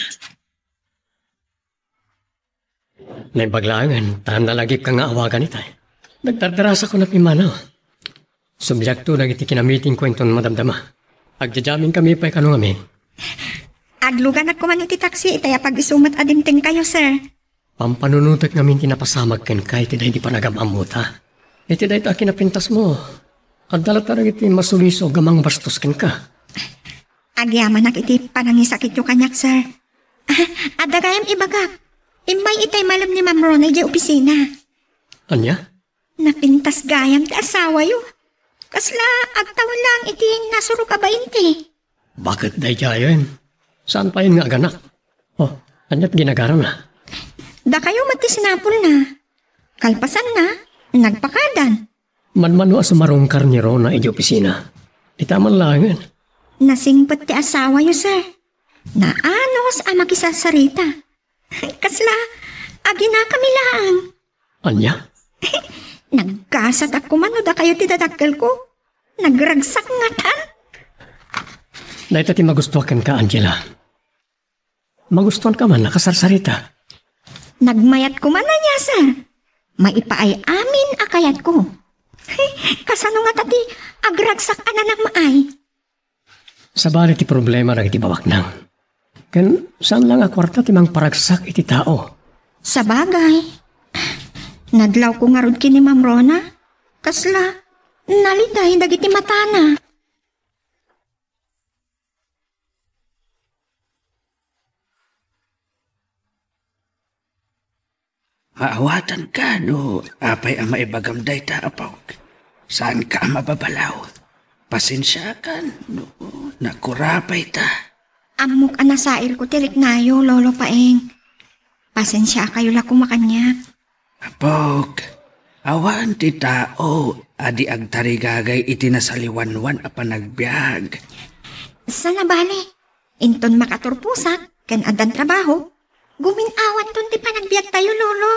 Naimbag laengen, ta nalagipka nga awagan itay. Nagdardarasakon a pimmanaw. Subliakto dagiti kinamitingko inton madamdama. Agjajamin kami pay kano ngamin. Agluganak koman iti taksi, itay a pag-isu met a dimtengkayo, sir. Pampanunotek ngamin ti napasamak kenka iti daydi panagam-ammota. Iti dayta a kinapintasmo, adda latta dagiti masulisog a mangbastos kenka. Agyamanak iti panangisakityo kaniak, sir. Ah, adda gayam ibagak. Immay itay malem ni Ma'am Rona idiay opisina. Ania? Napintas gayam ti asawayo. Kasla agtawen laeng iti nasurok a bainte. Baket daydiayen? Saan payen nga aganak? Oh, ania ti ginagarana? Dakayo met ti sinapulna. Kalpasanna, nagpakadan. Manmano a sumarungkar ni Rona idiay opisina. Ita man laengen. Nasingpet ti asawayo, sir. Naanus a makisarsarita. Kasla, aginakami laeng. Ania? Nagkasadak koman no dakayo ti dadakkelko. Nagragsak ngatan. Dayta ti magustuak kenka, Angela. Magustuanka man a kasarsarita. Nagmayat koman ania, sir. Maipaay amin a kayatko. Kasano ngata ti agragsak a nanammaay? Sabali ti problema dagiti bawaknang. Ken saan la nga kuarta ti mangparagsak iti tao. Sabagay. Nadlawko ngarud ken ni Ma'am Rona. Kasla, naliday dagiti matana. Maawatanka no apay a maibagam dayta, apok. Saanka a mababalaw. Pasensiakan no nakurapay ta. Ammok a nasairko ti riknayo, Lolo Paeng. Pasensiakayo la koma kaniak. Apok, awan ti tao a di agtarigagay iti nasaliwanwan a panagbiag. Saan a bale, inton makaturposak ken addan trabaho, gumin-awanton ti panagbiagtayo, Lolo.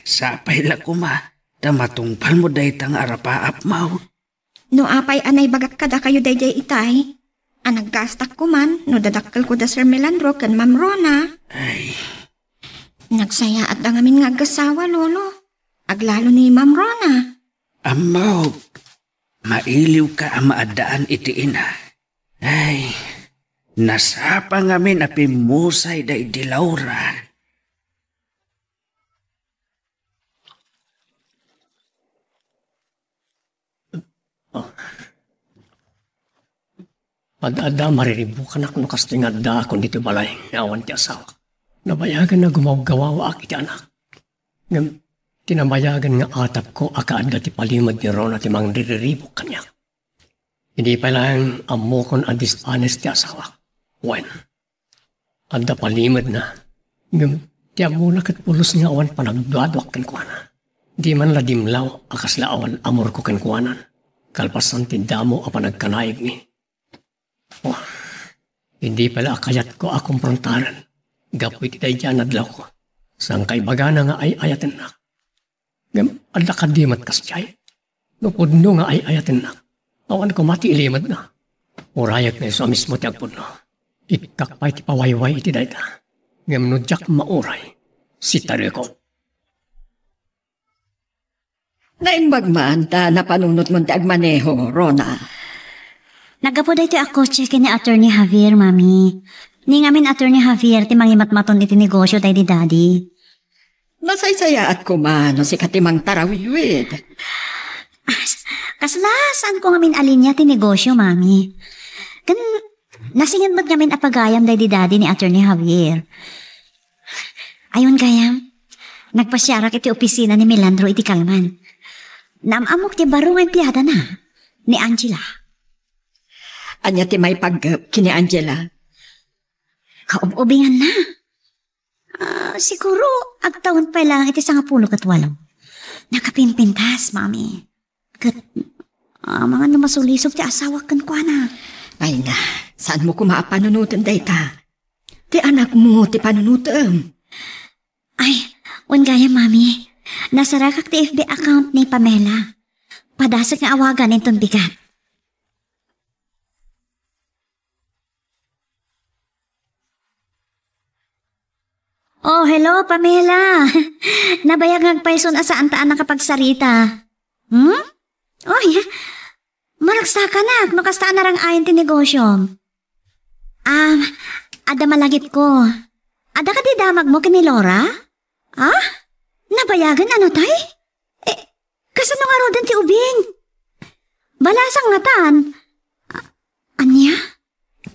Sapay la koma, ta matungpalmo dayta nga arapaapmo. No apay a naibagak kadakayo daydiay itay, a naggastak koman no dadakkelko da Sir Melandro ken Ma'am Rona. Ay. Nagsayaat da ngamin nga agasawa, Lolo. Aglalo ni Ma'am Rona. Ammok, mailiwka a maaddaan iti ina. Ay, nasapa ngamin a pimmusay daydi Laura. Ad-adda a mariribukanak no kastoy nga addaakon ditoy balay nga awan ti asawak. Nabayagan a gumawgawawaak iti anak. Ngem ti nabayagan nga atapko a kaadda ti palimed ni Rona ti mangriribuk kaniak. Idi pay laeng ammokon a dishonest ti asawak. Wen, adda palimedna. Ngem ti ammona ket pulos nga awan panagduaduak kenkuana. Di man la dimlaw a kasla awan amorko kenkuana, kalpasan ti damo a panagkanaigmi. Oh, idi pay la a kayatko a komprontaran gapu iti daydiay a nadlawko. Saan kaibagana nga ay-ayatennak. Ngem adda kadi met kasdiay? No pudno nga ay-ayatennak, awan koma ti ilimedna. Urayek nga isu a mismo ti agpudno. Ikkak pay ti pawayway iti dayta. Ngem no diak mauray, sitarekon. Naimbag man ta napanunotmon ti agmaneho, Rona. Naggapu daytoy a kotse ken ni Attorney Javier, Mami. Ni ngamin Attorney Javier ti mangimatmaton iti negosio daydi Daddy. Nasaysayaat koma no sika ti mangtarawidwid. As-, kasla, saan ko ngamin a linya ti negosyo, Mami. Ken, nasinged met ngamin a pagayam daydi Daddy ni Attorney Javier. Ayon gayam, nagpasiarak iti opisina ni Melandro iti kalman. Naam-ammok ti baro nga empleadana, ni Angela. Ania ti maipaggep ken ni Angela? Kaub-ubinganna. Ah, siguro, agtawen pay laeng iti sangapulo ket walo. Nakapimpintas, Mami. Ket, ah, amangan no masulisog ti asawak kenkuana. Ay na, saanmo koma a panunoten dayta? Ti anakmo ti panunotem. Ay, wen gayam, Mami. Nasarakak ti F B account ni Pamela. Padasek nga awagan inton bigat. Oh, hello, Pamela. Nabayag nga agpayson a saanta a nakapagsarita. Hmm? Oh, ya. Maragsakanak no kasta a narang-ayan ti negosyom. Ah, adda malagipko. Adda kadi damagmo ken ni Laura? Ah? Nabayagen ano tay? Eh, kasano ngaruden ti ubing? Balasang ngatan. A-, ania?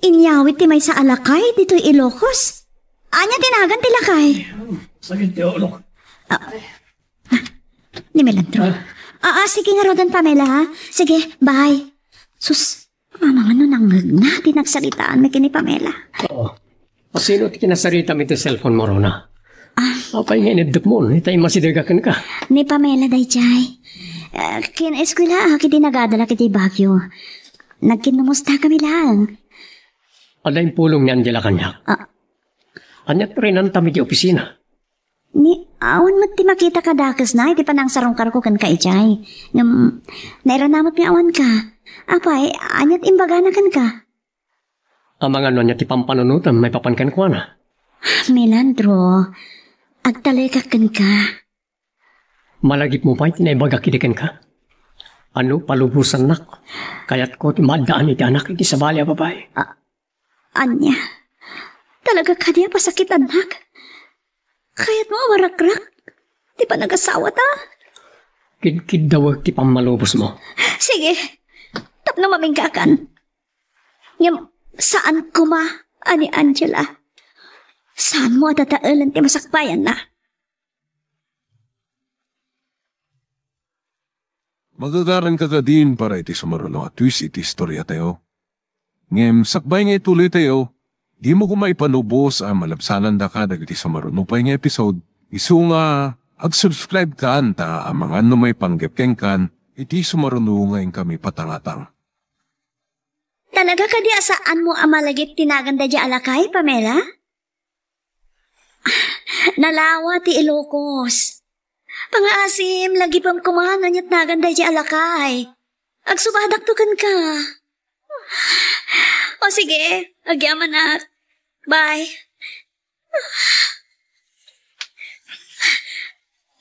Inyawid ti maysa a lakay ditoy Ilocos? Ania ti nagan ti lakay? Sakit ti ulo. Ah, ah, ni Melandro. Ah. Ah, ah, sige ngaruden, Pamela, ha? Sige, bye. Sus, amangan no nangngegna ti nagsaritaanmi ken ni Pamela. Oo. Asino ti kinasaritam iti cellphone mo, Rona? Ah. Apay nga ineddepmo, itay masidegaken ka. Ni Pamela dayjay. Ah, kinaeskwelaak idi nagadalak iti Baguio. Nagkinnumustakami laeng. Adda impulong ni Angela kaniak. Ah. Ania ti rinantam iti opisina? Ni, awan met ti makita kadakesna iti panangsarungkarko kenka idiay. Ngem, nairana met nga awanka. Apay, ania ti imbagana kenka? Amangan no ania ti pampanunotem maipapan kenkuana? Melandro, agtalekak kenka. Malagipmo pay ti naibagak idi kenka? Ano, palubosannak. Kayatko ti maaddaan iti anak iti sabali a babai. A-, ania? Talaga kadi a pasakitannak? Kayatmo a marakrak ti panagasawata? Kidkiddawek ti pammalubosmo. Sige, tapno maminggakan. Ngem saan koma a ni Angela. Saanmo a dadaelen ti masakbayanna. Magagaranka kadin para iti sumaruno a twist iti istoriatayo. Ngem sakbay nga ituloytayo, dimo koma ipalubos a malabsanandaka dagiti sumaruno pay nga episode, isu nga ag-subscribe kan ta amangan no maipanggep kenkan iti sumaruno nga inkami patangatang. Talaga kadi a saanmo a malagip ti nagan daydiay a lakay, Pamela? Nalawa ti Ilocos. Pangaasim, lagipem koma no aniat nagan daydiay a lakay. Agsubadakto kenka. O sige, agyamanak. Bye.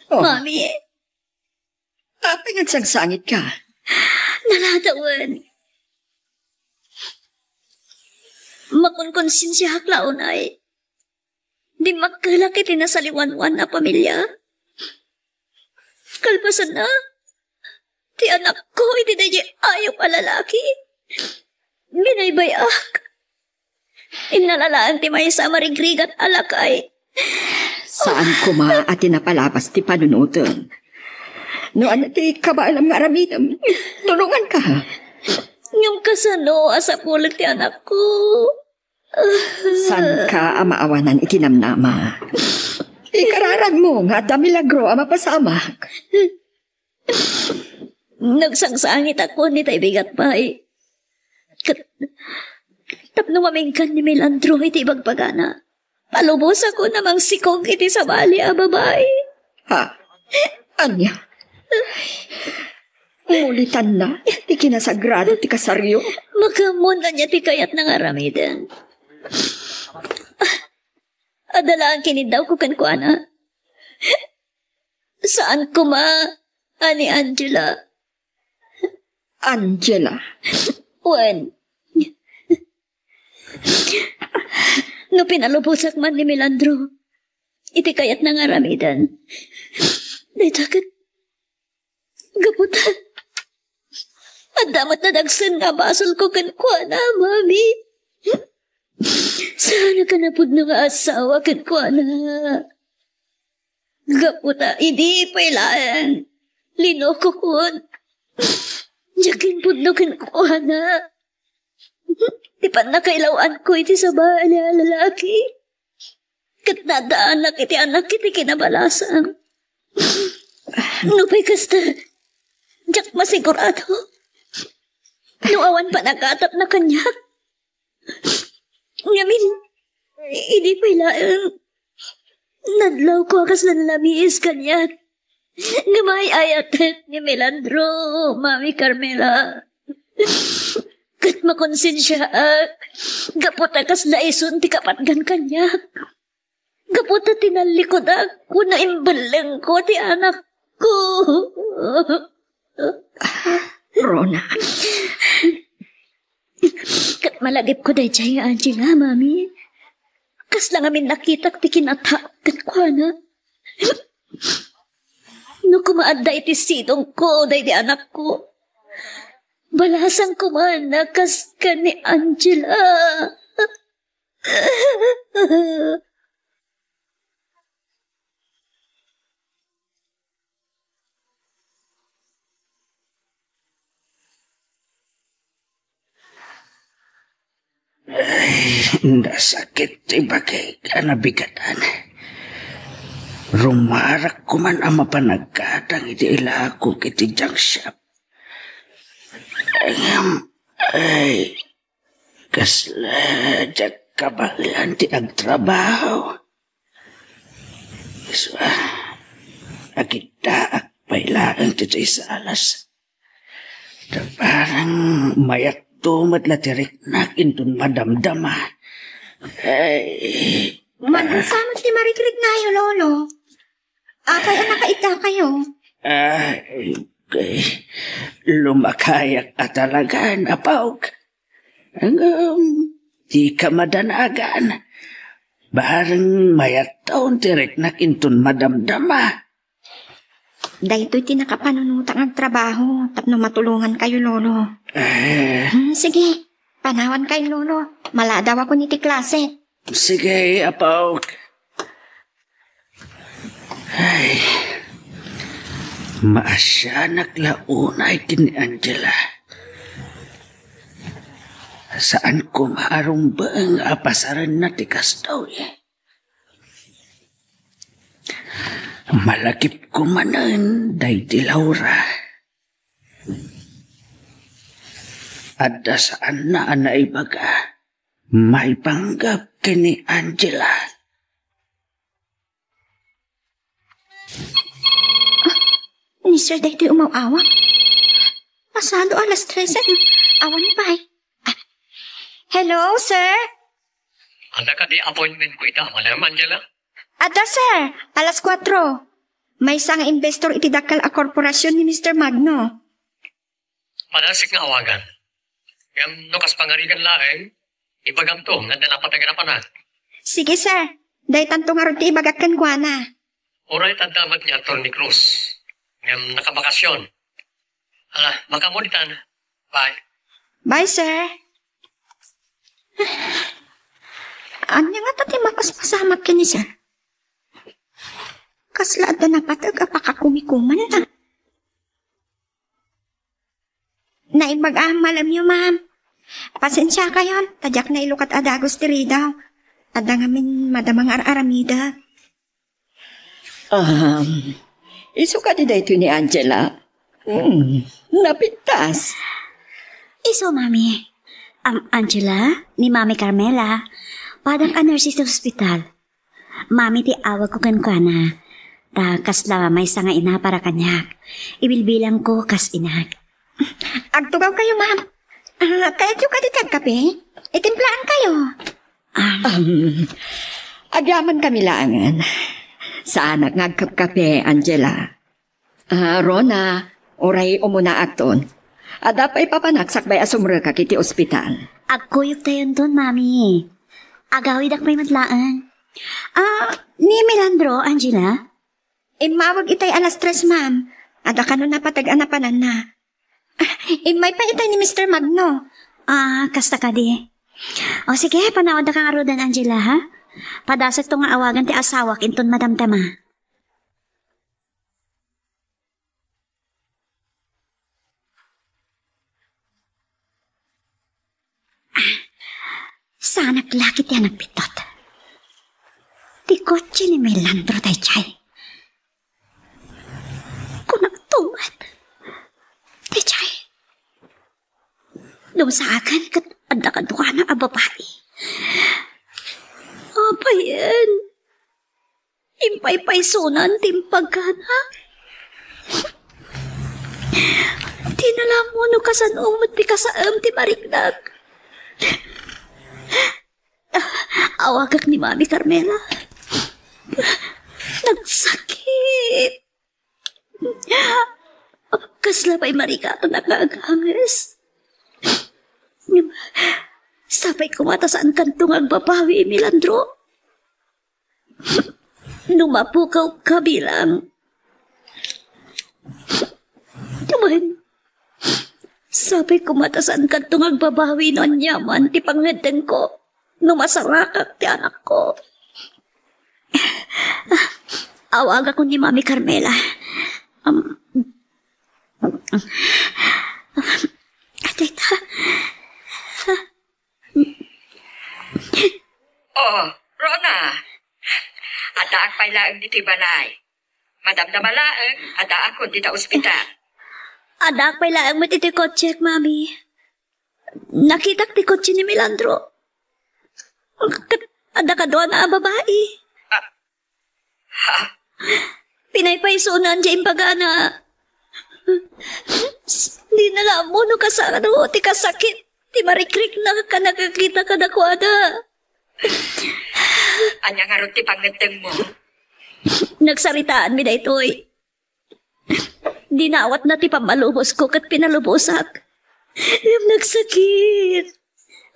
Oh. Mami. Apay nga agsangsangitka? Nalatawen. Makonkonsensiaak la unay. Dimmakkelak iti nasaliwanwan a pamilia. Kalpasanna, ti anakko iti daydiay ayup a lalaki. Binaybay-ak. Innala laeng ti maysa a marigrigat a lakay. Saan koma a ti napalabas ti panunotem. No ania ti kabaelam nga aramidem, tulonganka. Ngem kasano a sapulen ti anakko? Saanka a maawanan iti namnama. Ikararagmo nga adda milagro a mapasamak. Nagsangsangitak ken ni tay bigat pay. Ket tapno mamingkan ni Melandro iti ibagbagana, palubosakon a mangsikog iti sabali a babai. Ha? Ania? Mulitanna ti kinasagrado ti kasaryo? Makaammoan ania ti kayatna nga aramiden. Adda laeng kiniddawko kenkuana. Saan koma a ni Angela. Angela? Wen, no pinalubosak man ni Melandro iti kayatna nga aramiden, dayta ket gapu ta adda met nadagsen nga basolko kenkuana, Mami. Saanak a napudno nga asawa kenkuana. Gapu ta idi pay laeng linokokon, diak impudno kenkuana ti pannakailaw-anko iti sabali a lalaki. Ket nadaanak iti anak iti kinabalasan. Nupay kasta, diak masigurado no awan panagatapna kaniak. Ngamin, idi pay laeng, nadlawko a kasla nalamiis kaniak. Ngem ay-ayatek ni Melandro, Mami Carmela. Ket makonsensiaak, gapu ta kasla isun ti kapatgan kaniak. Gapu ta tinallikudak wenno imbellengko ti anakko. Rona. Ket malagipko daydiay nga Angela, Mami. Kasla ngamin nakitak ti kinataak kenkuana. No koma adda iti sidongko daydi anakko, balasangko man a kas ken ni Angela. Ay, nasakit ti bagik a nabigatan. Rumarak koman a mapan aggatang iti ilakok iti junk shop. Ngem, ay, kasla diak kabaelan ti agtrabaho. Isu, ah, agiddaak pay laeng ditoy salas. Ta barang mayatto met la ti riknak inton madamdama. Ay. Mano sa met ti marikriknayo, Lolo? Apay a nakaitakayo? Ay, kay, lumakayak a talagan, Apo. Ngem, dika madanagan. Barang mayatton ti riknak inton madamdama. Daytoy ti nakapanunotak nga agtrabaho tapno matulongankayo, Lolo. Eh. Hmm, sige, panawankayo, Lolo. Maladawakon iti klase. Sige, Apo. Ay. Maasianak la unay ken ni Angela. Saan koma a rumbeng a pasarenna ti kastoy. Malagipko manen daydi Laura. Adda saanna a naibaga maipanggep ken ni Angela. Ni Sir daytoy umaw-awag. Pasado alas trese. Awan pay. Ah, hello, sir? Adda kadi appointment ko ita, Madam Angela? Adda, sir. Alas kuatro. Maysa nga investor iti dakkel a korporasion ni Mister Magno. Padasek nga awagan. Ngem no kas pangarigan laeng, ibagamto nga adda napateg a napanan. Sige, sir. Daytanto ngarud ti ibagak kenkuana. Uray adda met ni Attorney Cruz. Ngem nakabakasyon. Ala, makaammo ditan. Bye. Bye, sir. Ania ngata ti mapaspasamak ken ni sir? Kasla adda napateg a pakakumikumanna. Naimbag a malem yo, ma'am. Pasensiakayon, ta diak nailukat a dagus ti ridaw. Adda ngamin madama nga ar-aramidek. Um, isu kadi daytoy ni Angela? Hmm, napintas. Isu, Mami. Am, Angela, ni Mami Carmela, padang a nurse iti ospital. Mami ti awagko kenkuana. Ta kasla maysa nga ina para kaniak. Ibilbilangko kas inak. Agtugawkayo, ma'am. Ah, kayatyo kadi ti agkape? Itimplaankayo. Ah. Um, agyamankami laengen. Saanak nga agkapkape, Angela. Ah, Rona, uray umunaakton. Adda pay papanak sakbay a sumrekak iti ospital. Agkuyogtayonton, Mami. Agawidak pay met laeng. Ah, ni Melandro, Angela? Immawag itay alas tres, ma'am. Adda kano napateg a napananna. Ah, immay pay itay ni Mister Magno. Ah, kasta kadi. O sige, panawadka ngaruden, Angela, ha? Padasekto nga awagan ti asawak inton madamdama. Ah, saanak la ket ti nagbitot. Ti kotse ni Melandro daydiay. Kunakto met. Daydiay. No saakan ket adda kaduana a babai. Apayen. Impaypaysonan ti impaggana. Dina la ammo no kasano met pikasaem ti mariknak. Awagak ni Mami Carmela. Nagsakit. Kasla pay marikatan a kaaganges. Sapay koma ta saankanto nga agbabawi, Melandro. No mapukaw ka bilang. Wen, sapay koma ta saankanto nga agbabawi no aniaman ti pangngeddengko, no masarakak ti anakko. Awagakon ni Mami Carmela. Um, dayta. Oh, Rona. Addaak pay laeng ditoy balay. Madamdama laeng, addaakon dita ospital. Addaak pay laeng met iti kotsek, Mami. Nakitak ti kotse ni Melandro. Ket adda kaduana a babai. Ah, Ha? Pinaypaysonan ti imbagana. Dina la ammo no kasano ti kasakit ti marikriknak a nakakita kadakuada. Ania ngarud ti pangngeddengmo? Nagsaritaanmi daytoy. Dinawatna ti pammalubosko ket pinalubosak. Ngem nagsakit.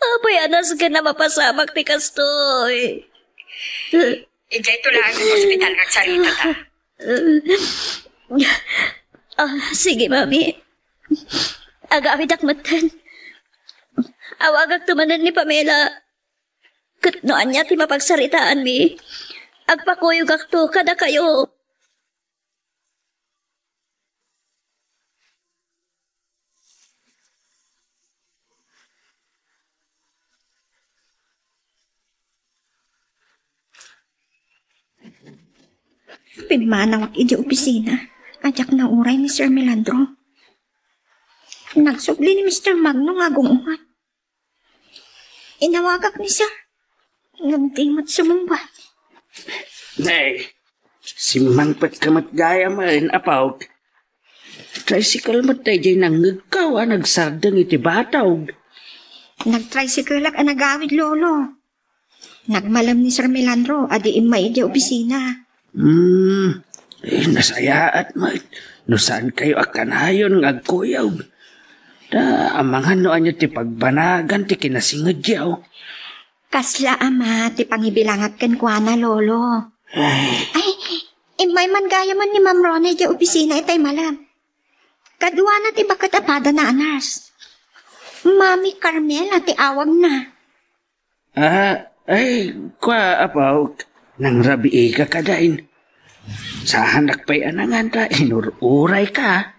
Apay a nasken a mapasamak ti kastoy? Idiay to laeng nga ospital nga agsaritata. Ah, sige, Mami. Agawidak metten. Awagakto manen ni Pamela. Ket no ania ti mapagsaritaanmi, agpakuyogakto kadakayo. Pimmanawak idiay opisina a diak nauray ni Sir Melandro. Nagsubli ni Mister Magno nga agung-ungan. Inawagak ni Sir, ngem di met sumungbat. Nay, simmangpetka met gayamen, apok. Tricycle met daydiay nangngegko a nagsardeng iti batog. Nagtricycle-ak a nagawid, Lolo. Nagmalem ni Sir Melandro a di immay idiay opisina. Hmm, eh, nasayaat met no saankayo a kanayon nga agkuyog. Ta amangan no ania ti pagbanagan ti kinasingedyo. Kasla ama ti pangibilangak kenkuana, Lolo. Ay. Ay, immay man gayamen ni Ma'am Rona idiay opisina itay malem. Kaduana ti baket a padana a nurse. Mami Carmela ti awagna. Ah, ay, kua, apok, nangrabiika kadi. Saanak pay a nangan ta inur-urayka.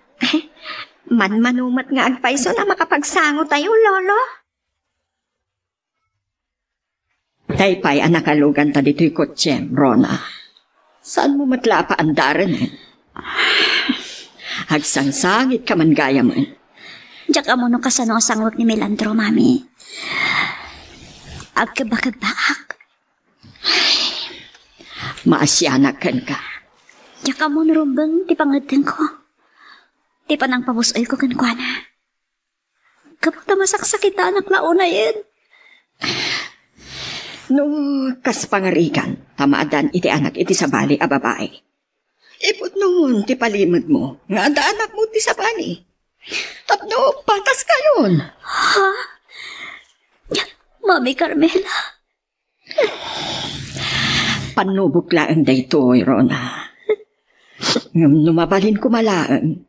Manmano met nga agpayso a makapagsangotayo, Lolo. Tay pay a nakaluganta ditoy kotsem, Rona. Saanmo met la a paandaren, eh? Agsangsangitka man gayamen. Diak ammo no kasano a sangwek ni Melandro, Mami. Agkebakebbaak. Maasianak kenka. Diak ammo no rumbeng ti pangeddengko. Ti panangpabus-oyko kenkuana. Gapu ta masaksakitanak la unayen. No kas pangarigan, ta maaddaan iti anak iti sabali a babai. Ipudnomon ti palimedmo nga adda anakmo ti sabali. Tapno pataskayon. Ha? Mami Carmela. Pannubok laeng daytoy, Rona. Ngem no mabalin koma laeng,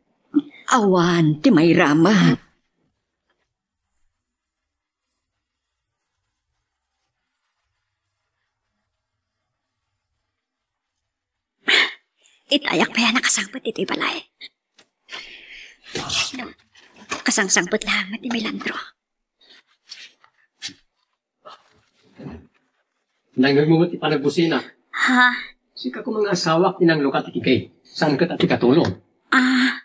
awan ti mairama. Itayak pay a nakasangpet ditoy balay. Kasangsangpet laeng met ni Melandro. Nangngegmo met ti panagbusina. Ha? Sika koma nga asawak ti nanglukat iti gate. Saan ket a ti katulong? Ah.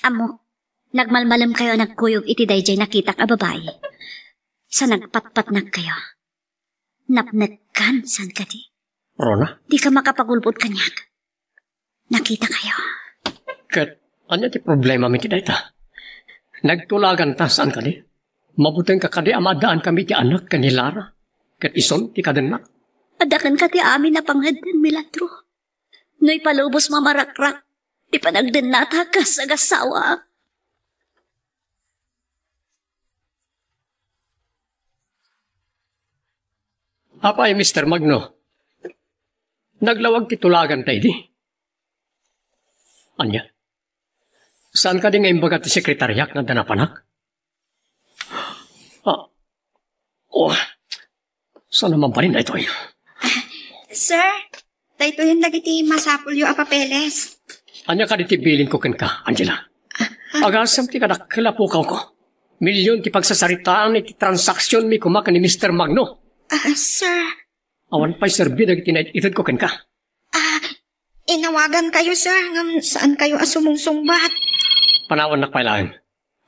Ammo, nagmalmalemkayo a nagkuyog iti daydiay nakitak a babai. Sa nagpatpatnakkayo. Napnekkan, saan kadi? Rona? Dika makapagulbod kaniak. Nakitakayo. Ket ania ti problemami iti dayta? Nagtulaganta, saan kadi? Mabutengka kadi a maaddaanmi ti anak ken ni Lara? Ket isun ti kadennak? Adda kenka ti amin a pangedden, Melandro. No ipalubos, mamarakrak ti panagdennata kas agassawa. Apay, Mister Magno, naglawag ti tulaganta idi? Ania? Saan kadi nga imbaga ti sekretariak nga adda napanak? Ah. Oh. Saan a mabalin daytoy? Sir, daytoyen dagiti masapulyo a papeles. Ania kadi ti bilinko kenka, Angela? Ah, ah. Agasem ti kadakkel a pukawko. Milyon ti pagsasaritaan iti transaksionmi koma ken ni Mister Magno. Ah, sir. Awan pay serbi dagiti naitedko kenka. Ah, inawagankayo, sir, ngem saankayo a sumungsungbat. Panawannak pay laeng.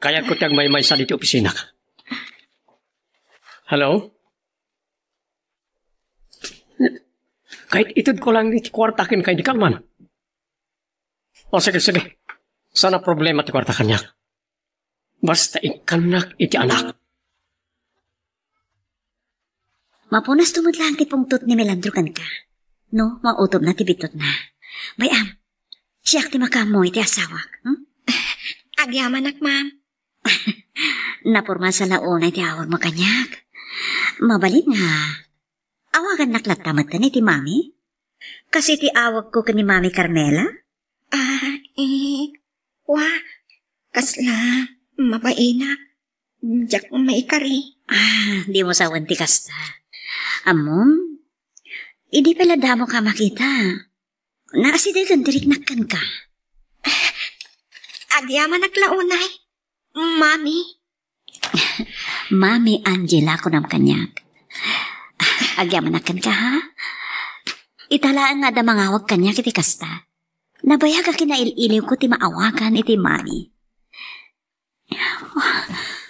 Kayatko ti agmaymaysa ditoy opisinak. Hello? Kayat itedko laeng iti kuarta kenka idi kalman. O, sige, sige. Saan a problema ti kuarta kaniak. Basta ikkannak iti anak. Mapunasto met laeng ti pungtot ni Melandro kenka. No, mautobna ti bitutna. Bay-am, siak ti makaammo iti asawak, hmm? Agyamanak, ma'am. Napormal sa la unay ti awagmo kaniak. Mabalin nga, awagannak latta metten iti mami? Kas iti awagko ken ni Mami Carmela? Ah, eh, wa, kasla, mabainak, diak maikari. Ah, dimo sawen ti kasta. Ammom, idi pay la damoka a makita, naasidegen ti riknak kenka. Agyamanak la unay, Mami. Mami Angela, kunam kaniak. Agyamanak kenka, ha? Ita laeng nga adda mangawag kaniak iti kasta. Nabayag a kinail-iliwko ti maawagan iti mani. Oh,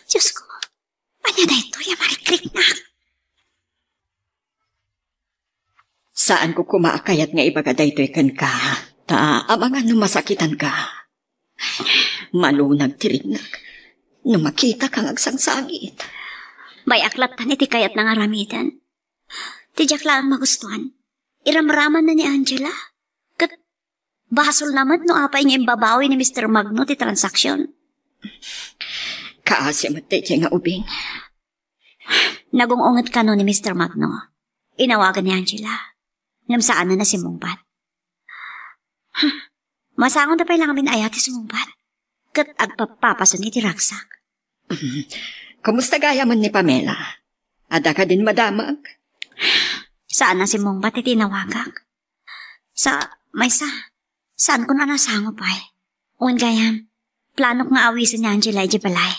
Diyos ko, ania daytoy a marikriknak? Saanko koma a kayat nga ibaga daytoy kenka, ta amangan no masakitanka. Malunag ti riknak no makitaka nga agsangsangit. Bay-ak lattan iti kayatna nga aramiden. Ti diak laeng magustuan, iramramanna ni Angela. Ket basolna met no apay nga imbabawi ni Mister Magno ti transaksyon. Kaasi met daytoy nga ubing. Nagung-unget kano ni Mister Magno. Inawagan ni Angela. Ngem saanna nasimmungbat. Masangonda pay la ngamin aya ti sumungbat. Ket agpappapasen iti ragsak. Kumusta gayam ni Pamela? Adda kadin madamag? Saanna simmungbat iti inawagak. Sa, maysa, saanko a nasango pay. Wen gayam, planok nga awisen ni Angela idiay balay.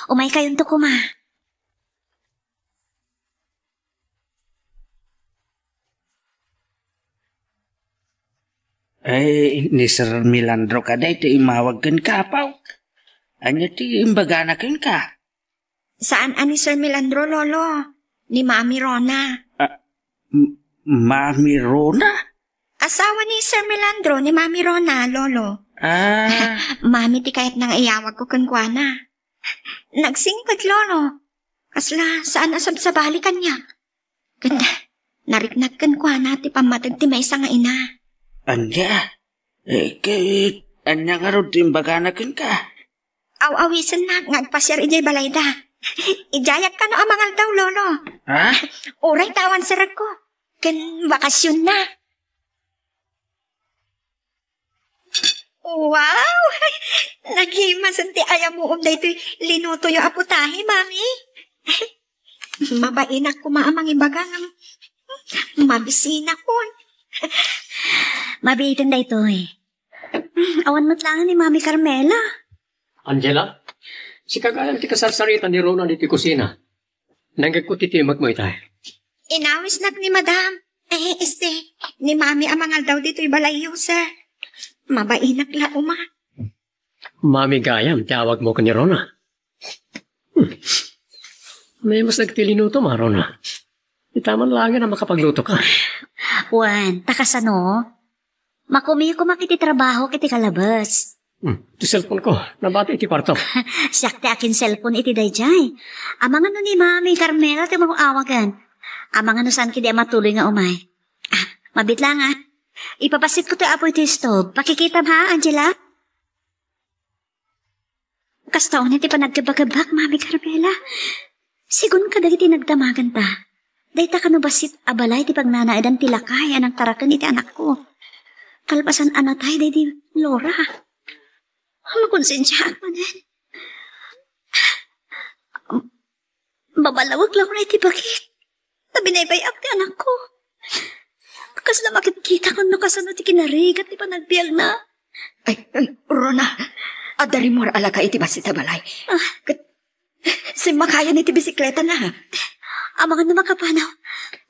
Umaykayonto koma. Ay, ni Sir Milandro kadi ti imawag kenka, apo. Ania ti imbagana kenka? Saan a ni Sir Milandro, Lolo. Ni Mami Rona. Ah, M-, Mami Rona? Asawa ni Sir Milandro ni Mami Rona, Lolo. Ah. Mami ti kayatna nga iyawagko kenkuana. Nagsingpet, Lolo. Kasla saan a sabsabali kaniak. Ket nariknak kenkuana ti pammateg ti maysa nga ina. Ania? Eh, ket ania ngarud ti imbagana kenka? Aw-awisennak nga agpasiar idiay balayda. Idiayak kano a mangaldaw, Lolo. Ha? Uray ta awan serekko. Ken bakasionna. Wow! Nagimasen ti ayamuom daytoy linutoyo a putahe, Mami. Mabainak koma a mangibaga ngem mabisinakon. Mabiiten daytoy. Awan met laeng ni Mami Carmela. Angela, sika gayam ti kasarsarita ni Rona ditoy kusina. Nangngegko ti timekmo itay. Inawisnak ni Madam. Eh, este, ni Mami a mangaldaw ditoy balayyo, sir. Mabainak la, uma. Mami gayam ti awagmo ken ni Rona. Hmm. Mayat met dagiti linutom, Rona. Ita man laengen a makapaglutoka. Wen, ta kasano? Makumiyo koma iti trabaho iti kalabas. Hmm, ti cellphone ko, nabati iti kwarto. Siak ti akin-cellphone iti daydiay. Amangan no ni Mami Carmela ti umaw-awagan. Amangan no saan kadi a matuloy nga umay. Ah, mabit la nga. Ipabassit ko ti apoy ti stove. Pakikitam ha, Angela? Kasta unay ti panagkebbakebak, Mami Carmela. Sigun kadagiti nagdamaganta, dayta kano bassit a balay ti pagnanaedan ti lakay a nangtaraken iti anakko. Kalpasan a natay daydi Laura. Makonsensiaak manen. Babalawek la unay ti bagik. Ta binaybay-ak ti anakko. Kasla makitkitak no kasano ti kinarigat ti panagbiagna. Ay, ay, Rona, adda rimmuar a lakay iti bassit a balay. Ah. Ket simmakayan iti bisikletana. Amangan no makapanaw.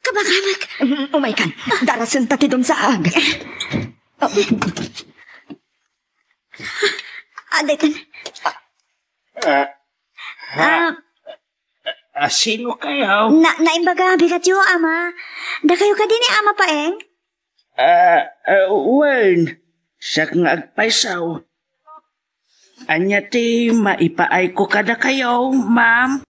Kabakamek. Mm, umaykan. Darasenta ti dumsaag. Ah, daytan. Ah, ha? Ah, A, sino kayo? Na, naimbaga, bigatyo, Ama. Dakayo kadi ni Ama Paeng? Ah, ah, wen, siak nga agpayso. Ania ti maipaayko kadakayo, ma'am?